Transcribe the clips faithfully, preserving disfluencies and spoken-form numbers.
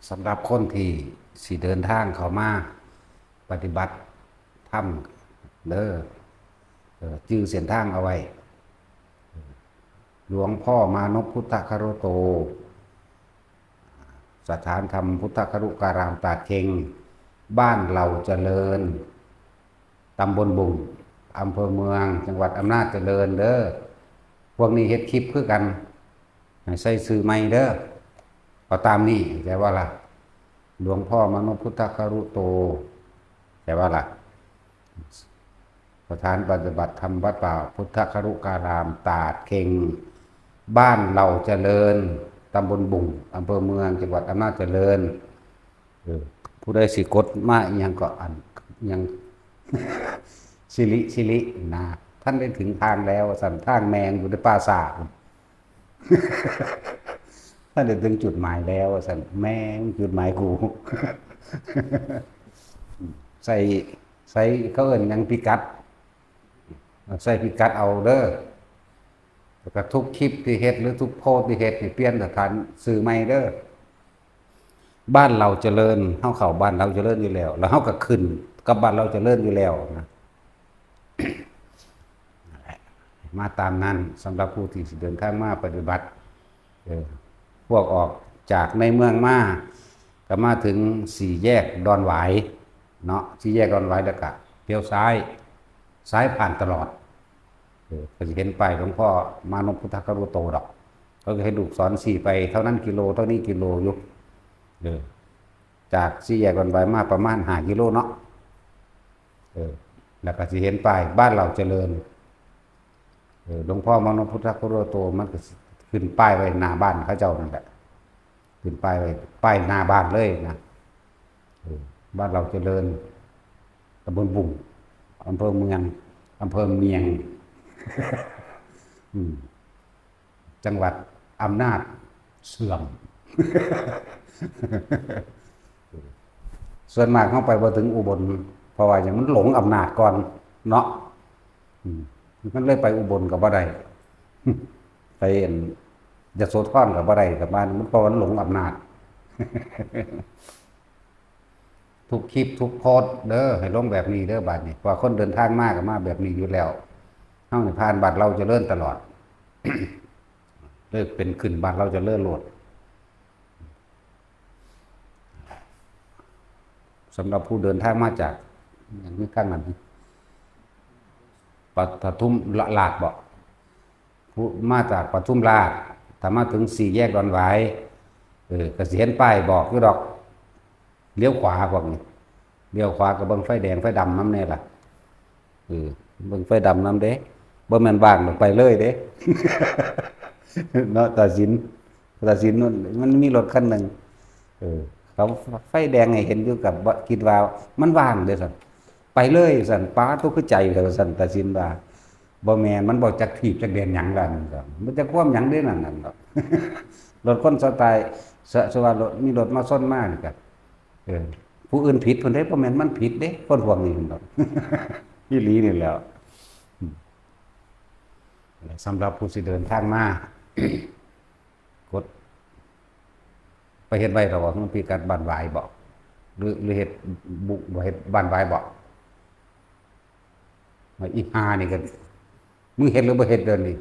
สำหรับคนที่สิเดินทางเข้ามาปฏิบัติธรรมเด้อ เออ จื่อเส้นทางเอาไว้ หลวงพ่อมานพพุทธคารุโต สถานธรรมพุทธคารุการามตาดเค็ง บ้านเหล่าเจริญ ตำบลบุง อำเภอเมือง จังหวัดอำนาจเจริญเด้อ พวกนี้เฮ็ดคลิปคือกัน ให้ใส่ชื่อใหม่เด้อ ก็ตามนี้ แต่ว่าล่ะ หลวงพ่อมานพพุทธคารุโต แต่ว่าล่ะ สถานปฏิบัติธรรมวัดป่าพุทธคารุการาม ตาดเค็ง บ้านเหล่าเจริญ ตำบลบุง อำเภอเมือง จังหวัดอำนาจเจริญ เออ ผู้ใดสิกดมาอิหยังก็อัน อิหยัง สิริ สิริ นะ ท่านได้ถึงทางแล้ว สันทางแมงอยู่ในป่าสาท ท่านได้ถึงจุดหมายแล้ว สันแมงจุดหมายกู ใส่ ใส่เขาเอิ้นหยังพิกัด ใส่พิกัดเอาเด้อ แล้วก็ทุกคลิปที่เฮ็ดหรือทุกโพสต์ที่เฮ็ดนี่เปลี่ยนสถานชื่อใหม่เด้อ บ้านเหล่าเจริญ เฮาเข้าบ้านเหล่าเจริญอยู่แล้ว แล้วเฮาก็ขึ้นกับบ้านเหล่าเจริญอยู่แล้วนะ มาตามนั้น สำหรับผู้ที่สิเดินทางมาปฏิบัติ เออ พวกออกจากในเมืองมา ก็มาถึงสี่แยกดอนหวายเนาะ สี่แยกดอนหวายแล้วก็เลี้ยวซ้าย ซ้ายผ่านตลอด เออ ก็สิเห็นป้ายหลวงพ่อมานพพุทธคารุโตดอก เขาก็ให้ลูกศรชี้ไป เท่านั้นกิโล เท่านี้กิโลอยู่ เออ จากสี่แยกดอนหวายมาประมาณห้ากิโลเนาะ เออ แล้วก็สิเห็นป้ายบ้านเหล่าเจริญ เออ หลวงพ่อมานพพุทธคารุโต มันก็สิขึ้นป้ายไว้หน้าบ้านเขาเจ้านั่นแหละ ขึ้นป้ายไว้ ป้ายหน้าบ้านเลยนะ เออ บ้านเหล่าเจริญ ตำบลบุง อำเภอเมือง อำเภอเมียง อืม จังหวัดอำนาจเสื่อม ส่วนมากเฮาไปบ่ถึงอุบล เพราะว่าหยัง มันหลงอำนาจก่อนเนาะ อืม มันเลยไปอุบลก็บ่ได้ ไปอันยโสธรก็บ่ได้ กลับบ้าน มัน เพราะมันหลงอำนาจ ทุกคลิปทุกโพสต์เด้อ ให้ลงแบบนี้เด้อ บัดนี้ เพราะว่าคนเดินทางมาก็มาแบบนี้อยู่แล้ว เฮานี่ผ่านบ้านเหล่าเจริญตลอด เลยเป็นขึ้นบ้านเหล่าเจริญโลด สำหรับผู้เดินทางมาจาก อย่างนี้ข้างนั้น ปทุมราชบ่ ผู้มาจากปทุมราช ถ้ามาถึงสี่แยกดอนหวาย เออ ก็สิเห็นป้ายบอกอยู่ดอก เลี้ยวขวาพวกนี้ เลี้ยวขวาก็เบิ่งไฟแดงไฟดำนำแน่ล่ะ เออ เบิ่งไฟดำนำเด้ บ่แม่นว่างดอก ไปเลยเด้ เนาะ ตาสิน ตาสินนู่น มันมีรถคันหนึ่ง เออ เขาไฟแดงให้เห็นอยู่ กับว่าคิดว่ามันว่างเด้อซั่น ไปเลยซั่น ป๊าด โตคือใจแท้ว่าซั่น ตาสินว่า บ่แม่น มันบ่จักถีบจักแดนหยังล่ะนั่นก็ มันจะความหยังเด้นั่นนั่นดอก รถคนสไตล์ สะ สะว่ารถ มีรถมาชนมานี่ก็ เออ ผู้อื่นผิดเพิ่นเด้ บ่แม่นมันผิดเด้ คนพวกนี้นั่นดอก อีหลีนี่แหล้ว อืม สำหรับผู้สิเดินทางมา กด ไปเฮ็ดไว้แล้วบ่ มันพิกัดบ้านหวายบ่ หรือ หรือเฮ็ดบุ บ่เฮ็ดบ้านหวายบ่ อีห่านี่ก็ มึงเฮ็ดหรือบ่เฮ็ดเดี๋ยวนี้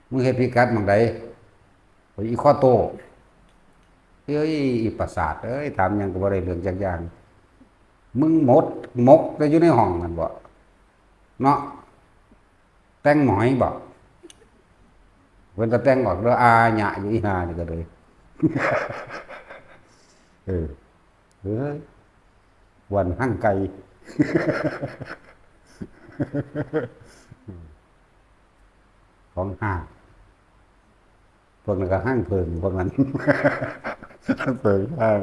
มึงเฮ็ดพิกัดหม่องใด อีข้อโต เอ้ย อีประสาทเอ้ย ถามหยังก็บ่ได้เรื่องจักอย่าง มึงหมด หมกแต่อยู่ในห้องนั่นบ่ เนาะ แต่งหมอยบ่ เพิ่นก็แต่งออกแล้ว อาหยะอยู่ อีห่านี่ก็เลย เออ เฮ้ย วันหั่งไก่ ของห้าง พวกนั้นก็หั่งเผิง พวกนั้น เผิงห้าง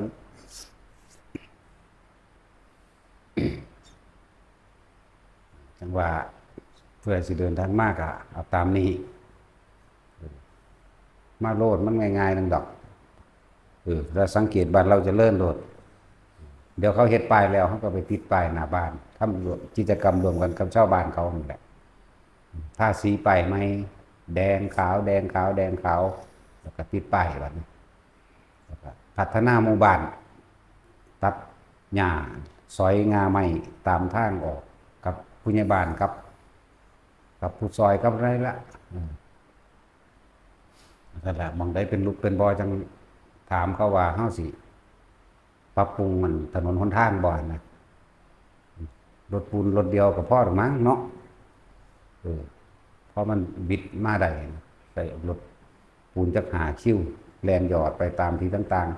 จังว่าเพื่อสิเดินทางมาก็เอาตามนี้ มาโลด มันง่ายๆ นึงดอก เออ ถ้าสังเกตบ้านเหล่าเจริญโลด เดี๋ยวเขาเฮ็ดป้ายแล้ว เขาก็ไปติดป้ายหน้าบ้าน ทำกิจกรรมร่วมกันกับชาวบ้านเขานั่นแหละ ทาสีป้ายใหม่ แดงขาว แดงขาว แดงขาว แล้วก็ติดป้ายบัดนี้ พัฒนาหมู่บ้าน ตัดหญ้า สอยง่าไม้ตามทางออก กับผู้ใหญ่บ้าน กับ กับผู้ซอย กับอะไรละ อืม นั่นแหละ หม่องใดเป็นหลุมเป็นบ่อ จั่งถามเขาว่า เฮาสิปรับปรุงมันถนนหนทางบ่นะ รถปูนรถเดียวก็พอหรอกมั้งเนาะ เออ เพราะมันบิดมาได้ ใส่รถปูนจักห้าคิว แล่นหยอดไปตามที่ต่าง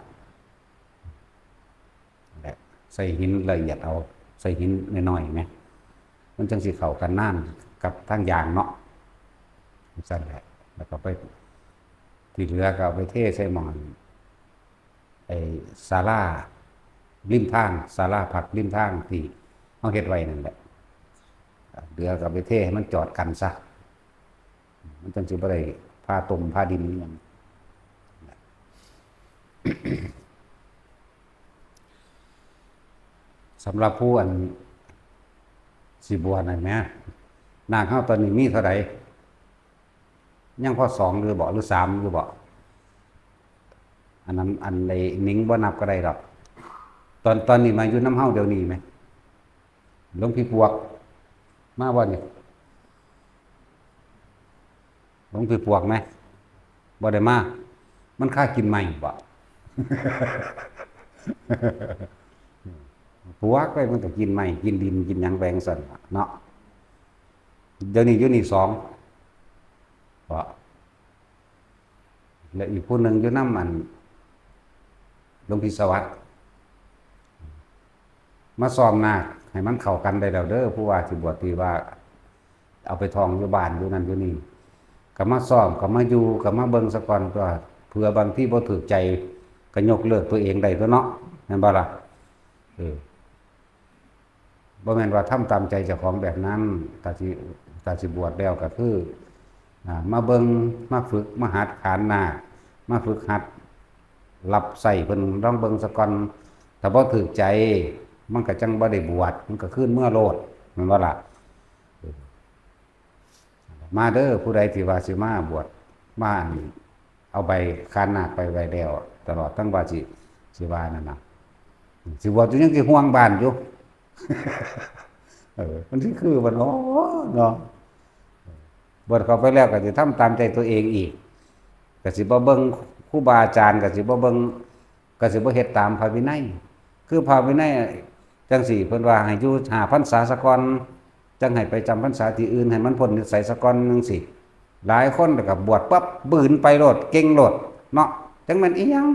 ๆ และใส่หินละเอียดเอา ใส่หินน้อยๆ ไหม มันจั่งสิเข้ากันนานกับทางยางเนาะ จั่งซั้นแหละ แล้วก็ไป ที่เหลือก็เอาไปเทใส่หม่อง ไอ้ศาลาริมทาง ศาลาพักริมทางที่เฮาเฮ็ดไว้นั่นแหละ เหลือก็เอาไปเทให้มันจอดกันซะ มันจั่งสิบ่ได้พาตมพาดินอิหยัง สำหรับผู้อันสิบวชนั่นแหม นาคเฮาตอนนี้มีเท่าใด ยังพอสองหรือบ่ หรือสามหรือบ่ อันนั้น อันใดหนิงบ่นับก็ได้ดอก ตอน ตอนนี้มาอยู่นำเฮาเดี๋ยวนี้ไหม หลวงพี่ปวก มาบ่นี่ หลวงพี่ปวกไหม บ่ได้มา มันคากินไม้บ่ ปวกไปมันก็กินไม้ กินดิน กินหยังไปจั่งซั้นล่ะเนาะ เดี๋ยวนี้อยู่นี่สองบ่ และอีกผู้หนึ่งอยู่นำอันหลวงพี่สวัสดิ์ มาซ้อมนาคให้มันเข้ากันได้แล้วเด้อ ผู้ว่าสิบวชที่ว่าเอาไปท่องอยู่บ้านอยู่นั่นอยู่นี่ ก็มาซ้อม ก็มาอยู่ ก็มาเบิ่งซะก่อนตัว เผื่อบางทีบ่ถูกใจ ก็ยกเลิกตัวเองได้ตัวเนาะ แม่นบ่ล่ะ เออ บ่แม่นว่าทำตามใจเจ้าของแบบนั้น ถ้าสิ ถ้าสิบวชแล้วก็คือ อ่า มาเบิ่ง มาฝึก มาหัดขานนาค มาฝึกหัดรับใช้เพิ่นลองเบิ่งซะก่อน ถ้าบ่ถูกใจ มันก็จั่งบ่ได้บวช มันก็คืนเมือโลด แม่นบ่ล่ะ มาเด้อ ผู้ใดที่ว่าสิมาบวช มาอัน เอาใบขานนาคไปไว้แล้ว ตลอดทั้งว่าสิ สิว่านั่นน่ะ สิบวชอยู่ยังสิห่วงบ้านอยู่ เออ มันสิคือบ่เนาะ เนาะ บวชเข้าไปแล้วก็สิทำตามใจตัวเองอีก ก็สิบ่เบิ่งครูบาอาจารย์ ก็สิบ่เบิ่ง ก็สิบ่เฮ็ดตามพระวินัย คือพระวินัยจั่งซี้ เพิ่นว่าให้อยู่ห้าพรรษาซะก่อน จั่งให้ไปจำพรรษาที่อื่น ให้มันพ้นนิสัยซะก่อนจั่งซี้ หลายคนก็บวชปั๊บ บืนไปโลด เก่งโลด เนาะ จั่งแม่นอิหยัง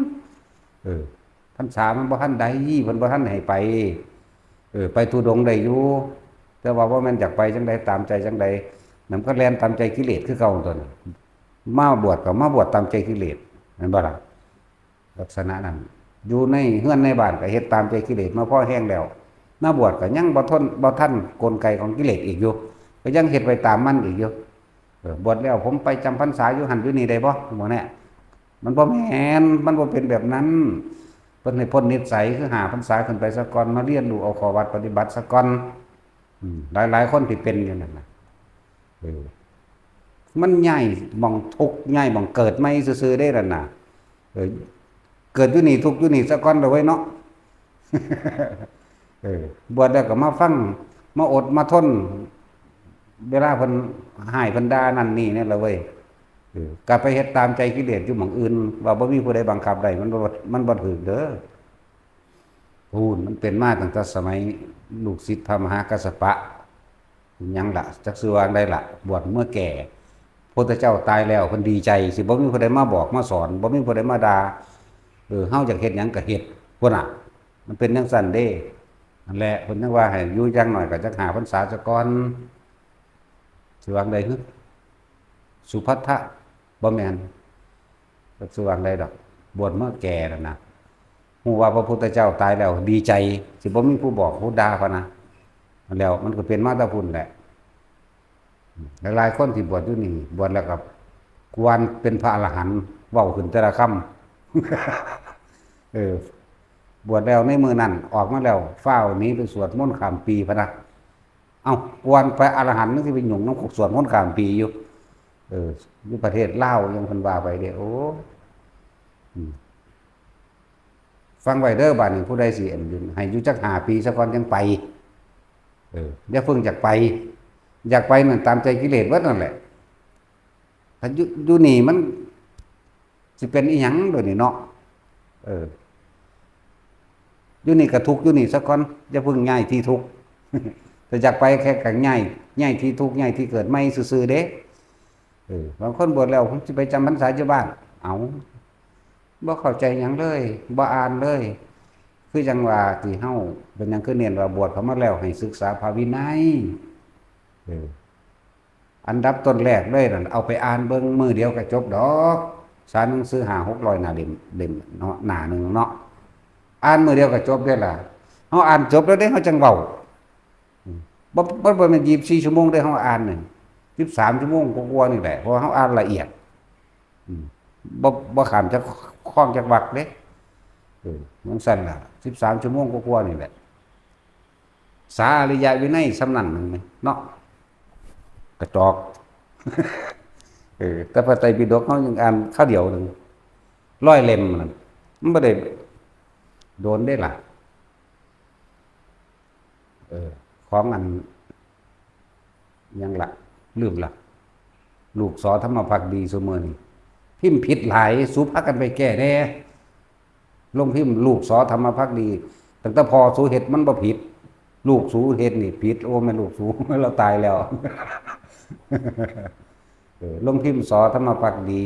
เออ พรรษามันบ่ทันได้ เพิ่นบ่ทันให้ไป เออ ไปธุดงค์ได้อยู่ แต่ว่าบ่แม่นอยากไปจั่งใด ตามใจจั่งใด นั่นก็แล่นตามใจกิเลสคือเก่าตัวนั้น มาบวชก็มาบวชตามใจกิเลส แม่นบ่ล่ะ ลักษณะนั้น อยู่ในเฮือนในบ้านก็เฮ็ดตามใจกิเลสมาพอแฮงแล้ว มาบวชก็ยังบ่ทน บ่ทันกลไกของกิเลสอีกอยู่ ก็ยังเฮ็ดไปตามมันอีกอยู่ เออ บวชแล้วผมไปจำพรรษาอยู่หั่นอยู่นี่ได้บ่ หมู่เนี่ย มันบ่แม่น มันบ่เป็นแบบนั้น เพิ่นให้พ้นนิสัยคือห้าพรรษาขึ้นไปซะก่อน มาเรียนรู้เอาข้อวัดปฏิบัติซะก่อน อืม หลายๆคนที่เป็นอยู่นั่นน่ะ เออ มันย้ายหม่องทุกข์ ย้ายหม่องเกิดใหม่ซื่อๆเด้นั่นน่ะ เออ เกิดอยู่นี่ทุกข์อยู่นี่ซะก่อนเด้อเว้ยเนาะ เออ บวชแล้วก็มาฟัง มาอดมาทน เวลาเพิ่นฮ้ายเพิ่นด่านั่นนี่นี่ล่ะเว้ย เออ ก็ไปเฮ็ดตามใจกิเลสอยู่หม่องอื่น ว่าบ่มีผู้ใดบังคับได้ มันบ่ มันบ่ถูกเด้อ พู้น มันเป็นมาตั้งแต่สมัยลูกศิษย์พระมหากัสสปะ หยังล่ะ จักสิว่าจั่งใดล่ะ บวชเมื่อแก่ พุทธเจ้าตายแล้ว เพิ่นดีใจ สิบ่มีผู้ใดมาบอกมาสอน บ่มีผู้ใดมาด่า เออ เฮาอยากเฮ็ดหยังก็เฮ็ด พุ้นน่ะ มันเป็นจั่งซั้นเด้ นั่นแหละ เพิ่นจั่งว่าให้อยู่อย่างน้อยก็จักห้าพรรษาซะก่อน สิว่าจั่งใดฮึ สุภัททะ บ่แม่น จักสิว่าจั่งใดดอก บวชเมื่อแก่นั่นน่ะ ฮู้ว่าพระพุทธเจ้าตายแล้วดีใจ สิบ่มีผู้บอกผู้ด่าพะนะ แล้วมันก็เป็นมาแต่พุ้นแหละ หลายๆคนที่บวชอยู่นี่ บวชแล้วก็กวนเป็นพระอรหันต์ เว้าขึ้นแต่ละคำ เออ บวชแล้วในมื้อนั้น ออกมาแล้ว ฟ้าวหนีไปสวดมนต์ข้ามปีพะนะ เอ้า กวนไปอรหันต์ มันสิไปหยุ่งนำสวดมนต์ข้ามปีอยู่ เออ อยู่ประเทศลาวยังเพิ่นว่าไปเด้ โอ้ อืม ฟังไว้เด้อ บาดนี้ผู้ใดสิอันให้อยู่จักห้าปีซะก่อนจั่งไป เออ อย่าเพิ่งอยากไป อยากไปนั่นตามใจกิเลสเบิดนั่นแหละ ถ้าอยู่ อยู่นี่มันสิเป็นอีหยังโดยนี่เนาะ เออ อยู่นี่ก็ทุกข์อยู่นี่ซะก่อน อย่าเพิ่งย้ายที่ทุกข์ ถ้าอยากไปแค่ก็ย้าย ย้ายที่ทุกข์ ย้ายที่เกิดใหม่ซื่อๆเด้ เออ บางคนบวชแล้ว "ผมสิไปจำพรรษาอยู่บ้าน" เอ้า บ่เข้าใจหยังเลย บ่อ่านเลย คือจั่งว่าที่เฮาเป็นหยังคือเน้นว่าบวชเข้ามาแล้วให้ศึกษาพระวินัย เออ อันดับต้นแรกเลยนั่น เอาไปอ่านเบิ่งมื้อเดียวก็จบดอก สารหนังสือห้าหกร้อยหน้าเล่ม เล่มเนาะ หน้าหนึ่งเนาะ อ่านมื้อเดียวก็จบเด้ล่ะ เฮาอ่านจบแล้วเด้ เฮาจั่งเว้า อืม บ่ บ่ บ่แม่นยี่สิบสี่ชั่วโมงเด้ เฮาอ่านนี่ สิบสามชั่วโมงกว่าๆนี่แหละ เพราะว่าเฮาอ่านละเอียด อืม บ่ บ่ข้ามจักข้องจักวรรคเด้ เออ จั่งซั้นล่ะ สิบสามชั่วโมงกว่าๆนี่แหละ สาอริยวินัยส่ำนั้นหนึ่งเนาะ กระจอก เออ แต่พระไตรปิฎกเฮายังอ่านคราวเดียวหนึ่ง ร้อยเล่มนั่น มันบ่ได้โดนเด้ล่ะ เออ ของอัน หยังละ ลืมละ ลูกสอธรรมภักดีซุมื้อนี้ พิมพ์ผิดหลาย สูพากันไปแก้แหน่ ลงพิมพ์ลูกสอธรรมภักดี ตั้งแต่พ่อสูเฮ็ดมันบ่ผิด ลูกสูเฮ็ดนี่ผิด โอ้ แม่นลูกสู เราตายแล้ว เออ ลงพิมพ์สอธรรมภักดี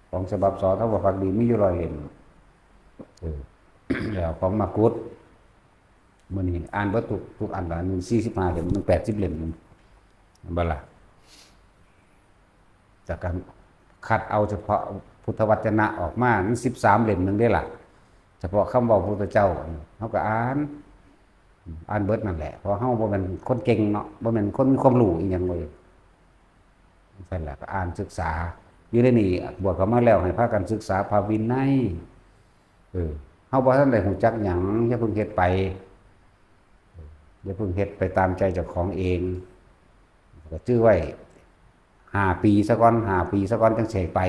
ของฉบับสอธรรมภักดีมีอยู่ร้อยเล่ม เออ แล้วของมากุฏ มื้อนี้อ่านเบิดทุก ทุกอันละ หนึ่งสี่สิบห้าเล่ม หนึ่งแปดสิบเล่มหนึ่ง แม่นบ่ล่ะ จากการคัดเอาเฉพาะพุทธวจนะออกมา มันสิบสามเล่มหนึ่งเด้ล่ะ เฉพาะคำเว้าพระพุทธเจ้า เฮาก็อ่าน อ่านเบิดนั่นแหละ เพราะเฮาบ่แม่นคนเก่งเนาะ บ่แม่นคนมีความรู้อีหยังเลย จั่งซั้นล่ะ ก็อ่านศึกษา อยู่ในนี้ บวชเข้ามาแล้วให้พากันศึกษาพระวินัย เออ เฮาบ่ทันได้รู้จักหยัง อย่าเพิ่งเฮ็ดไป อย่าเพิ่งเฮ็ดไปตามใจเจ้าของเอง ก็จื้อไว้ ห้าปีซะก่อน ห้าปีซะก่อนจั่งสิไป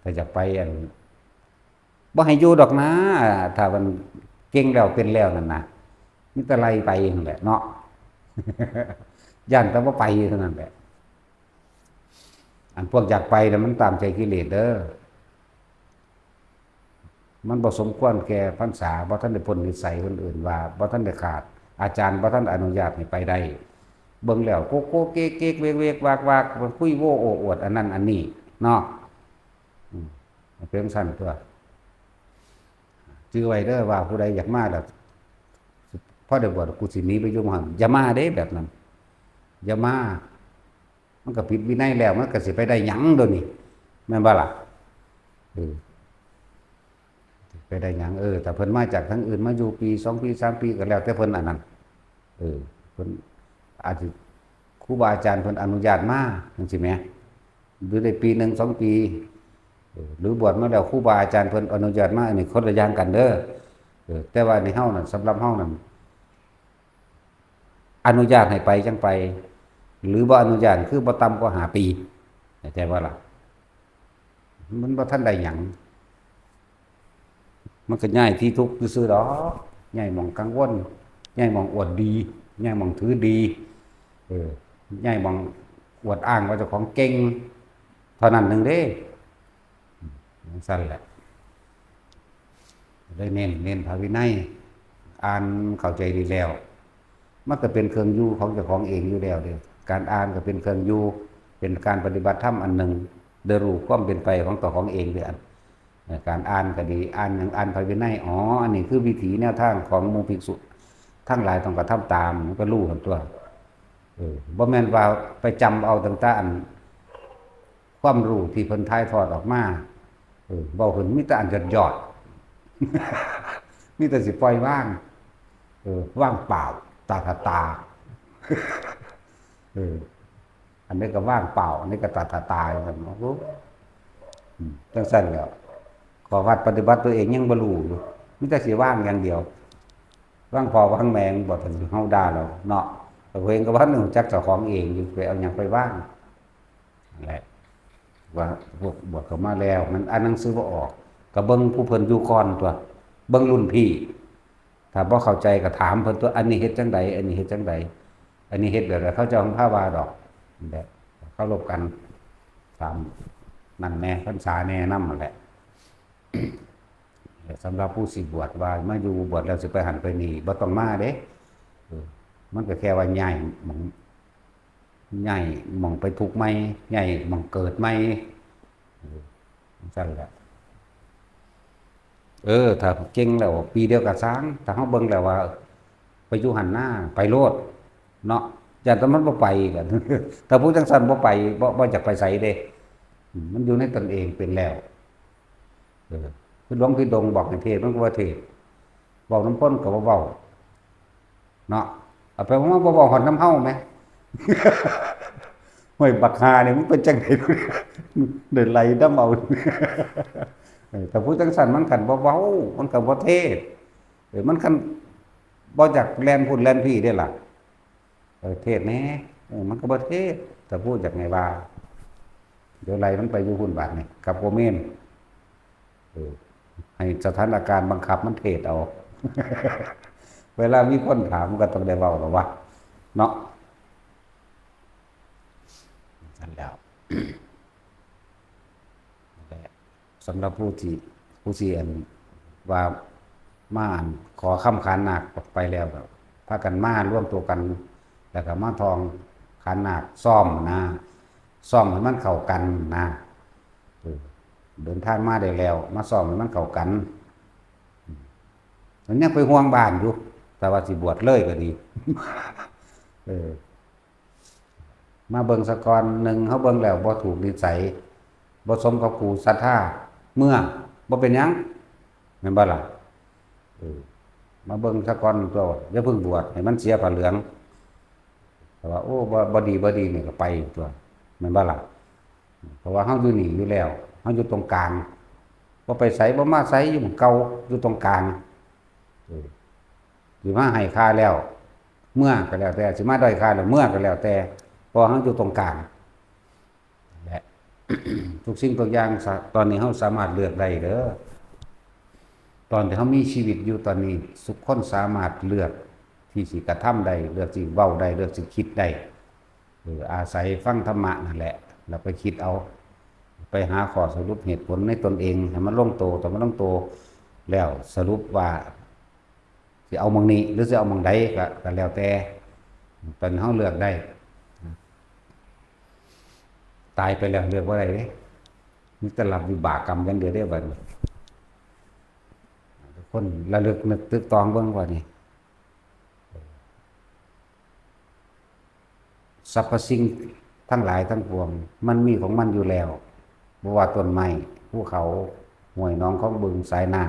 ถ้าอยากไปอัน บ่ให้อยู่ดอกนะ ถ้ามันเก่งแล้วเป็นแล้วนั่นนะ มีแต่ไล่ไปนั่นแหละเนาะ ย้านแต่บ่ไปเท่านั้นแหละ อันพวกอยากไปน่ะมันตามใจกิเลสเด้อ มันบ่สมควรแก่พรรษา บ่ทันได้พ้นนิสัยคนอื่นว่า บ่ทันได้ขาด อาจารย์บ่ทันอนุญาตให้ไปได้ เบิ่งแล้วโกโก้เก๊กๆ เวกๆ วากๆ มันคุยโว้โอ้อวดอันนั้นอันนี้เนาะ อืม มันเป็นจั่งซั้นตั๊ว จื่อไว้เด้อว่าผู้ใดอยากมาแล้ว พอได้บวชกูสิหนีไปอยู่หม่องหั่น อย่ามาเด้แบบนั้น อย่ามา มันก็ผิดวินัยแล้ว มันก็สิไปได้หยังเดี๋ยวนี้ แม่นบ่ล่ะ เออ ไปได้หยัง เออ ถ้าเพิ่นมาจากทางอื่น มาอยู่ปี สองปี สามปี ก็แล้วแต่เพิ่นอันนั้น เออ เพิ่นอาจสิ ครูบาอาจารย์เพิ่นอนุญาตมาจั่งซี้แหม หรือได้ปีหนึ่ง สองปี เออ หรือบวชมาแล้วครูบาอาจารย์เพิ่นอนุญาตมา อันนี้คนละอย่างกันเด้อ เออ แต่ว่าในเฮานั่น สำหรับเฮานั่น อนุญาตให้ไปจั่งไป หรือบ่อนุญาตคือบ่ต่ำกว่าห้าปี เข้าใจบ่ล่ะ มันบ่ทันได้หยัง มันก็ย้ายที่ทุกข์ซื่อๆดอก ย้ายหม่องกังวล ย้ายหม่องอวดดี ย้ายหม่องถือดี เออ ย้ายหม่องอวดอ้างว่าเจ้าของเก่ง เท่านั้นหนึ่งเด้ จั่งซั้นแหละ ได้เน้น เน้นพระวินัย อ่านเข้าใจดีแล้ว มันก็เป็นเครื่องอยู่ของเจ้าของเองอยู่แล้วเด้ การอ่านก็เป็นเครื่องอยู่ เป็นการปฏิบัติธรรมอันหนึ่ง ได้รู้ความเป็นไปของตัวของเองเด้ อัน เอ่อ การอ่านก็ดี อ่านหยัง อ่านพระวินัย อ๋อ อันนี้คือวิถีแนวทางของหมู่ภิกษุทั้งหลายต้องกระทำตาม มันก็รู้หั่นตั๊ว เออ บ่แม่นว่าไปจำเอาตั้งแต่อัน ความรู้ที่เพิ่นถ่ายทอดออกมา เออ เว้าขึ้นมีแต่อันยอดๆ มีแต่สิปล่อยวาง เออ ว่างเปล่า ตถาตา เออ อันนี้ก็ว่างเปล่า อันนี้ก็ตถาตา ว่าซั่นเนาะ โอ้ อืม จั่งซั้นแหล้ว ข้อวัดปฏิบัติตัวเองยังบ่รู้อยู่ มีแต่สิว่างอย่างเดียว ว่างพ่อว่างแม่ บ่ทันเฮาด่าแล้วเนาะ แต่ตัวเองก็บ่ทันรู้จักเจ้าของเองอยู่ ไปเอาหยังไปว่าง นั่นแหละ ว่าพวกบวชเข้ามาแล้ว มันอ่านหนังสือบ่ออก ก็เบิ่งผู้เพิ่นอยู่ก่อนตั๊ว เบิ่งรุ่นพี่ ถ้าบ่เข้าใจก็ถามเพิ่นตั๊ว อันนี้เฮ็ดจั่งใด อันนี้เฮ็ดจั่งใด อันนี้เฮ็ดแบบใด เขาเจ้าของพาว่าดอก นั่นแหละ เคารพกัน ตามนั่นแหน่ พรรษาแหน่นำนั่นแหละ สำหรับผู้สิบวชว่ามาอยู่บวชแล้วสิไปหั้นไปนี่ บ่ต้องมาเด้ เออ มันก็แค่ว่าย้ายหม่อง ย้ายหม่องไปทุกข์ใหม่ ย้ายหม่องเกิดใหม่ เออ จั่งซั้นแหละ เออ ถ้าเก่งแล้วปีเดียวก็ซ่าง ถ้าเฮาเบิ่งแล้วว่า ไปอยู่หั้นนา ไปโลด เนาะ ย้านแต่มันบ่ไปกัน ถ้าผู้จั่งซั้นบ่ไป บ่ บ่อยากไปไสเด้ อืม มันอยู่ในตนเองเป็นแล้ว เออ คือหลวงพี่ดงบอกให้เทศน์ มันก็บ่เทศน์ เว้านำคนก็บ่เว้า เนาะ เอาไปเว้ามาบ่เว้าฮอดนำเฮาแหม ห้วยบักห่านี่มันเป็นจั่งใด ได้ไล่นำเอา เออ ถ้าผู้จั่งซั้นมันคันบ่เว้า มันก็บ่เทศน์ เออ มันคันบ่อยากแล่นพุ้นแล่นพี้เด้ล่ะ เออ เทศน์แหน่ เออ มันก็บ่เทศน์ ถ้าผู้อยากไงว่า เดี๋ยวไล่มันไปอยู่พุ้นบาดนี่ กับโกเมน เออ ให้สถานการณ์บังคับมันเทศน์เอา เวลามีคนถามมันก็ต้องได้เว้าแล้ววะ เนาะ นั่นแหล้ว นั่นแหละ สำหรับผู้ที่ ผู้ที่อันว่ามาอันขอคำขันหมากไปแล้วก็พากันมารวมตัวกัน แล้วก็มาท่องขันหมาก ซ้อมนะ ซ้อมให้มันเข้ากันนะ เออ เดินทางมาได้แล้ว มาซ้อมให้มันเข้ากัน มันยังไปห่วงบ้านอยู่ แต่ว่าสิบวชเลยก็ดี เออ มาเบิ่งซะก่อน หนึ่ง เฮาเบิ่งแล้วบ่ถูกนิสัย บ่สมกับครูศรัทธา เมือ บ่เป็นหยัง แม่นบ่ล่ะ เออ มาเบิ่งซะก่อนตั๊ว อย่าเพิ่งบวช ให้มันเสียผ้าเหลือง แต่ว่า โอ้ บ่ บ่ดี บ่ดีนี่ก็ไปตั๊ว แม่นบ่ล่ะ เพราะว่าเฮาอยู่นี่อยู่แล้ว เฮาอยู่ตรงกลาง บ่ไปไส บ่มาไส อยู่หม่องเก่า อยู่ตรงกลาง เออ สิมาให้ค่าแล้ว เมือก็แล้วแต่ สิมาด้อยค่าแล้ว เมือก็แล้วแต่ เพราะเฮาอยู่ตรงกลาง และ ทุกสิ่งทุกอย่างสะ ตอนนี้เฮาสามารถเลือกได้เด้อ ตอนที่เฮามีชีวิตอยู่ตอนนี้ ทุกคนสามารถเลือกที่สิกระทำได้ เลือกสิเว้าได้ เลือกสิคิดได้ เออ อาศัยฟังธรรมะนั่นแหละ แล้วไปคิดเอา ไปหาข้อสรุปเหตุผลในตนเอง ให้มันลงโต ถ้ามันลงโตแล้วสรุปว่า สิเอาหม่องนี้ หรือสิเอาหม่องใดก็ ก็แล้วแต่ ตอนเฮาเลือกได้ ตายไปแล้วเลือกบ่ได้เด้ มีแต่รับวิบากกรรมอย่างเดียวเด้บัดนี้ ทุกคนระลึกนึกตึกตองเบิ่งว่านี่ สรรพสิ่งทั้งหลายทั้งปวง มันมีของมันอยู่แล้ว บ่ว่าต้นไม้ ภูเขา ห้วยหนอง คลองบึง สายน้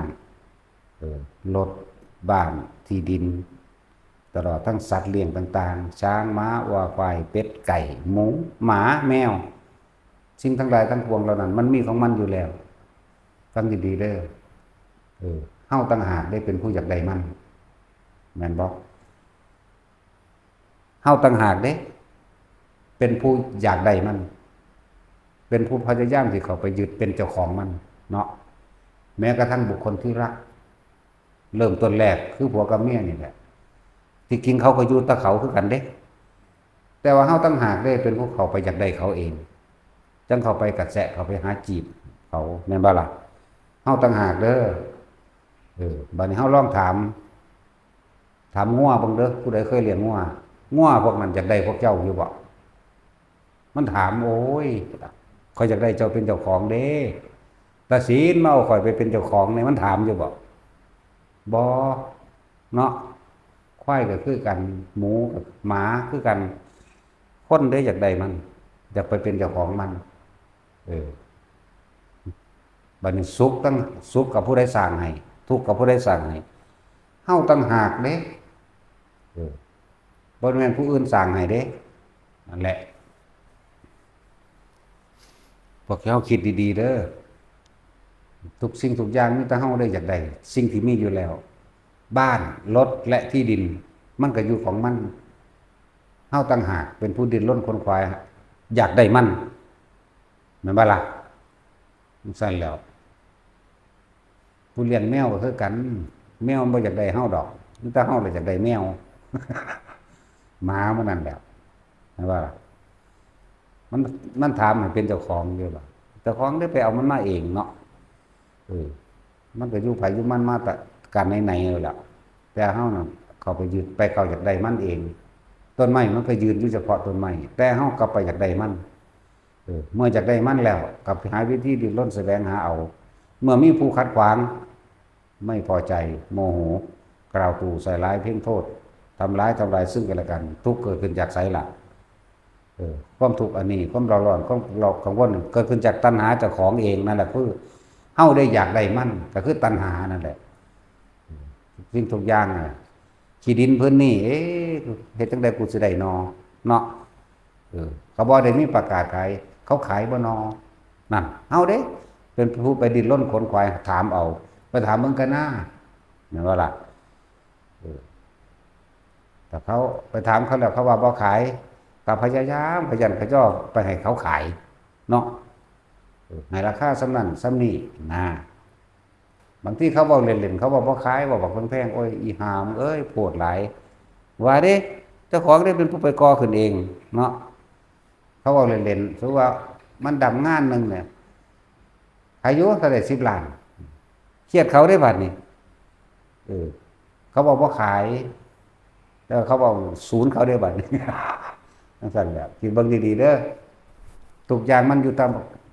ำ เออ รถ บ้าน ที่ดิน ตลอดทั้งสัตว์เลี้ยงต่างๆ ช้าง ม้า วัว ควาย เป็ด ไก่ หมู หมา แมว สิ่งทั้งหลายทั้งปวงเหล่านั้น มันมีของมันอยู่แล้ว ฟังดีๆเด้อ เออ เฮาต่างหากได้เป็นผู้อยากได้มัน แม่นบ่ เฮาต่างหากเด้ เป็นผู้อยากได้มัน เป็นผู้พยายามที่เข้าไปยึดเป็นเจ้าของมัน เนาะ แม้กระทั่งบุคคลที่รัก เริ่มต้นแรกคือผัวกับเมียนี่แหละ ที่จริงเขาก็อยู่แต่เขาคือกันเด้ แต่ว่าเฮาต่างหากเด้ เป็นผู้เข้าไปอยากได้เขาเอง จั่งเข้าไปกระแสะ เข้าไปหาจีบเขา แม่นบ่ล่ะ เฮาต่างหากเด้อ เออ บัดนี้เฮาลองถาม ถามงัวเบิ่งเด้อ ผู้ใดเคยเลี้ยงงัว งัวพวกนั้นอยากได้พวกเจ้าอยู่บ่ มันถาม โอ้ย ข้อยอยากได้เจ้าเป็นเจ้าของเด้ ตาศีลมาเอาข้อยไปเป็นเจ้าของนี่ มันถามอยู่บ่ บ่ เนาะ ควายก็คือกัน หมูกับหมาคือกัน คนเด้อยากได้มัน อยากไปเป็นเจ้าของมัน เออ บัดนี้สุขทั้ง สุขกับผู้ใดสร้างให้ ทุกข์กับผู้ใดสร้างให้ เฮาต่างหากเด้ เออ บ่แม่นผู้อื่นสร้างให้เด้ นั่นแหละ พวกเฮาคิดดีๆเด้อ ทุกสิ่งทุกอย่างมีแต่เฮาได้อยากได้ สิ่งที่มีอยู่แล้ว บ้าน รถ และที่ดิน มันก็อยู่ของมัน เฮาต่างหากเป็นผู้ดิ้นรนขวนขวาย อยากได้มัน แม่นบ่ล่ะ จั่งซั้นแล้ว ผู้เลี้ยงแมวก็คือกัน แมวมันบ่อยากได้เฮาดอก มีแต่เฮาแหละอยากได้แมว หมามันนั่นแหละ เห็นบ่ล่ะ มัน มันถามให้เป็นเจ้าของอยู่ล่ะ เจ้าของได้ไปเอามันมาเองเนาะ เออ มันก็อยู่ไผอยู่มันมาแต่กันไหนๆนั่นแหละ แต่เฮาน่ะเข้าไปยึด ไปเข้าอยากได้มันเอง ต้นไม้มันก็ยืนอยู่เฉพาะต้นไม้ แต่เฮากลับไปอยากได้มัน เออ เมื่ออยากได้มันแล้ว กลับไปหาวิธีดิ้นรนแสวงหาเอา เมื่อมีผู้ขัดขวาง ไม่พอใจ โมโห กล่าวตู่ใส่ร้ายเพ่งโทษ ทำร้ายทำลายซึ่งกันและกัน ทุกข์เกิดขึ้นจากไสล่ะ เออ ความทุกข์อันนี้ ความเร่าร้อน ความเรากังวล เกิดขึ้นจากตัณหาเจ้าของเองนั่นแหละ คือเฮาได้อยากได้มัน ก็คือตัณหานั่นแหละ สิ่งทุกอย่างน่ะ ขี้ดินพื้นนี่ เอ๊ะ เฮ็ดจั่งใดกูสิได้นอ เนาะ เออ เขาบ่ได้มีประกาศขาย เขาขายบ่นอ นั่น เฮาเด้ เป็นผู้ไปดิ้นรนขนขวายถามเอา ไปถามเบิ่งกันหน้า แม่นบ่ล่ะ เออ ถ้าเขาไปถามเขาแล้วเขาว่าบ่ขาย ก็พยายามขยันขย่อไปให้เขาขาย เนาะ เออ ให้ราคาส่ำนั้นส่ำนี้นะ บางทีเขาเว้าเล่นๆ เขาว่าบ่ขาย เว้าบักแพงๆ โอ้ย อีห่ามึงเอ้ย โพดหลาย ว่าเด้ เจ้าของได้เป็นผู้ไปก่อขึ้นเอง เนาะ เขาเว้าเล่นๆ สมมุติว่ามันดำงานหนึ่งเนี่ย ขายอยู่เท่าใด สิบล้าน เครียดเขาได้บัดนี้ เออ เขาบอกว่าขาย แล้วเขาบอกศูนย์เขาได้บัดนี้ จั่งซั่นแหละ คิดเบิ่งดีๆ เด้อ ทุกอย่างมันอยู่ตาม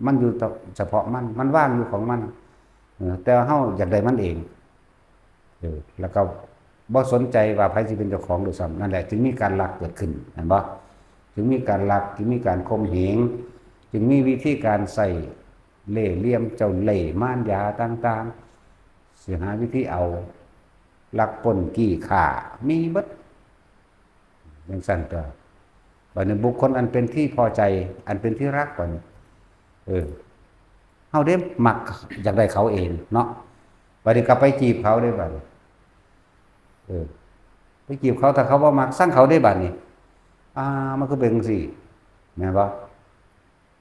มันอยู่เฉพาะมัน มันว่างอยู่ของมัน เออ แต่ว่าเฮาอยากได้มันเอง เออ แล้วก็บ่สนใจว่าไผสิเป็นเจ้าของด้วยซ้ำ นั่นแหละ จึงมีการลักเกิดขึ้น เห็นบ่ จึงมีการลัก จึงมีการข่มเหง จึงมีวิธีการใส่เล่ห์เหลี่ยมเจ้าเล่ห์มารยาต่างๆ สิหาวิธีเอา ลักปล้นจี้ฆ่า มีเบิด จั่งซั่นตัว บัดนี้บุคคลอันเป็นที่พอใจ อันเป็นที่รัก บัดนี้ เออ เฮาเด้มักอยากได้เขาเองเนาะ บัดนี้ก็ไปจีบเขาเด้บัดนี้ เออ ไปจีบเขา ถ้าเขาบ่มัก ซังเขาเด้บัดนี้ อ่า มันคือเป็นจั่งซี้ แม่นบ่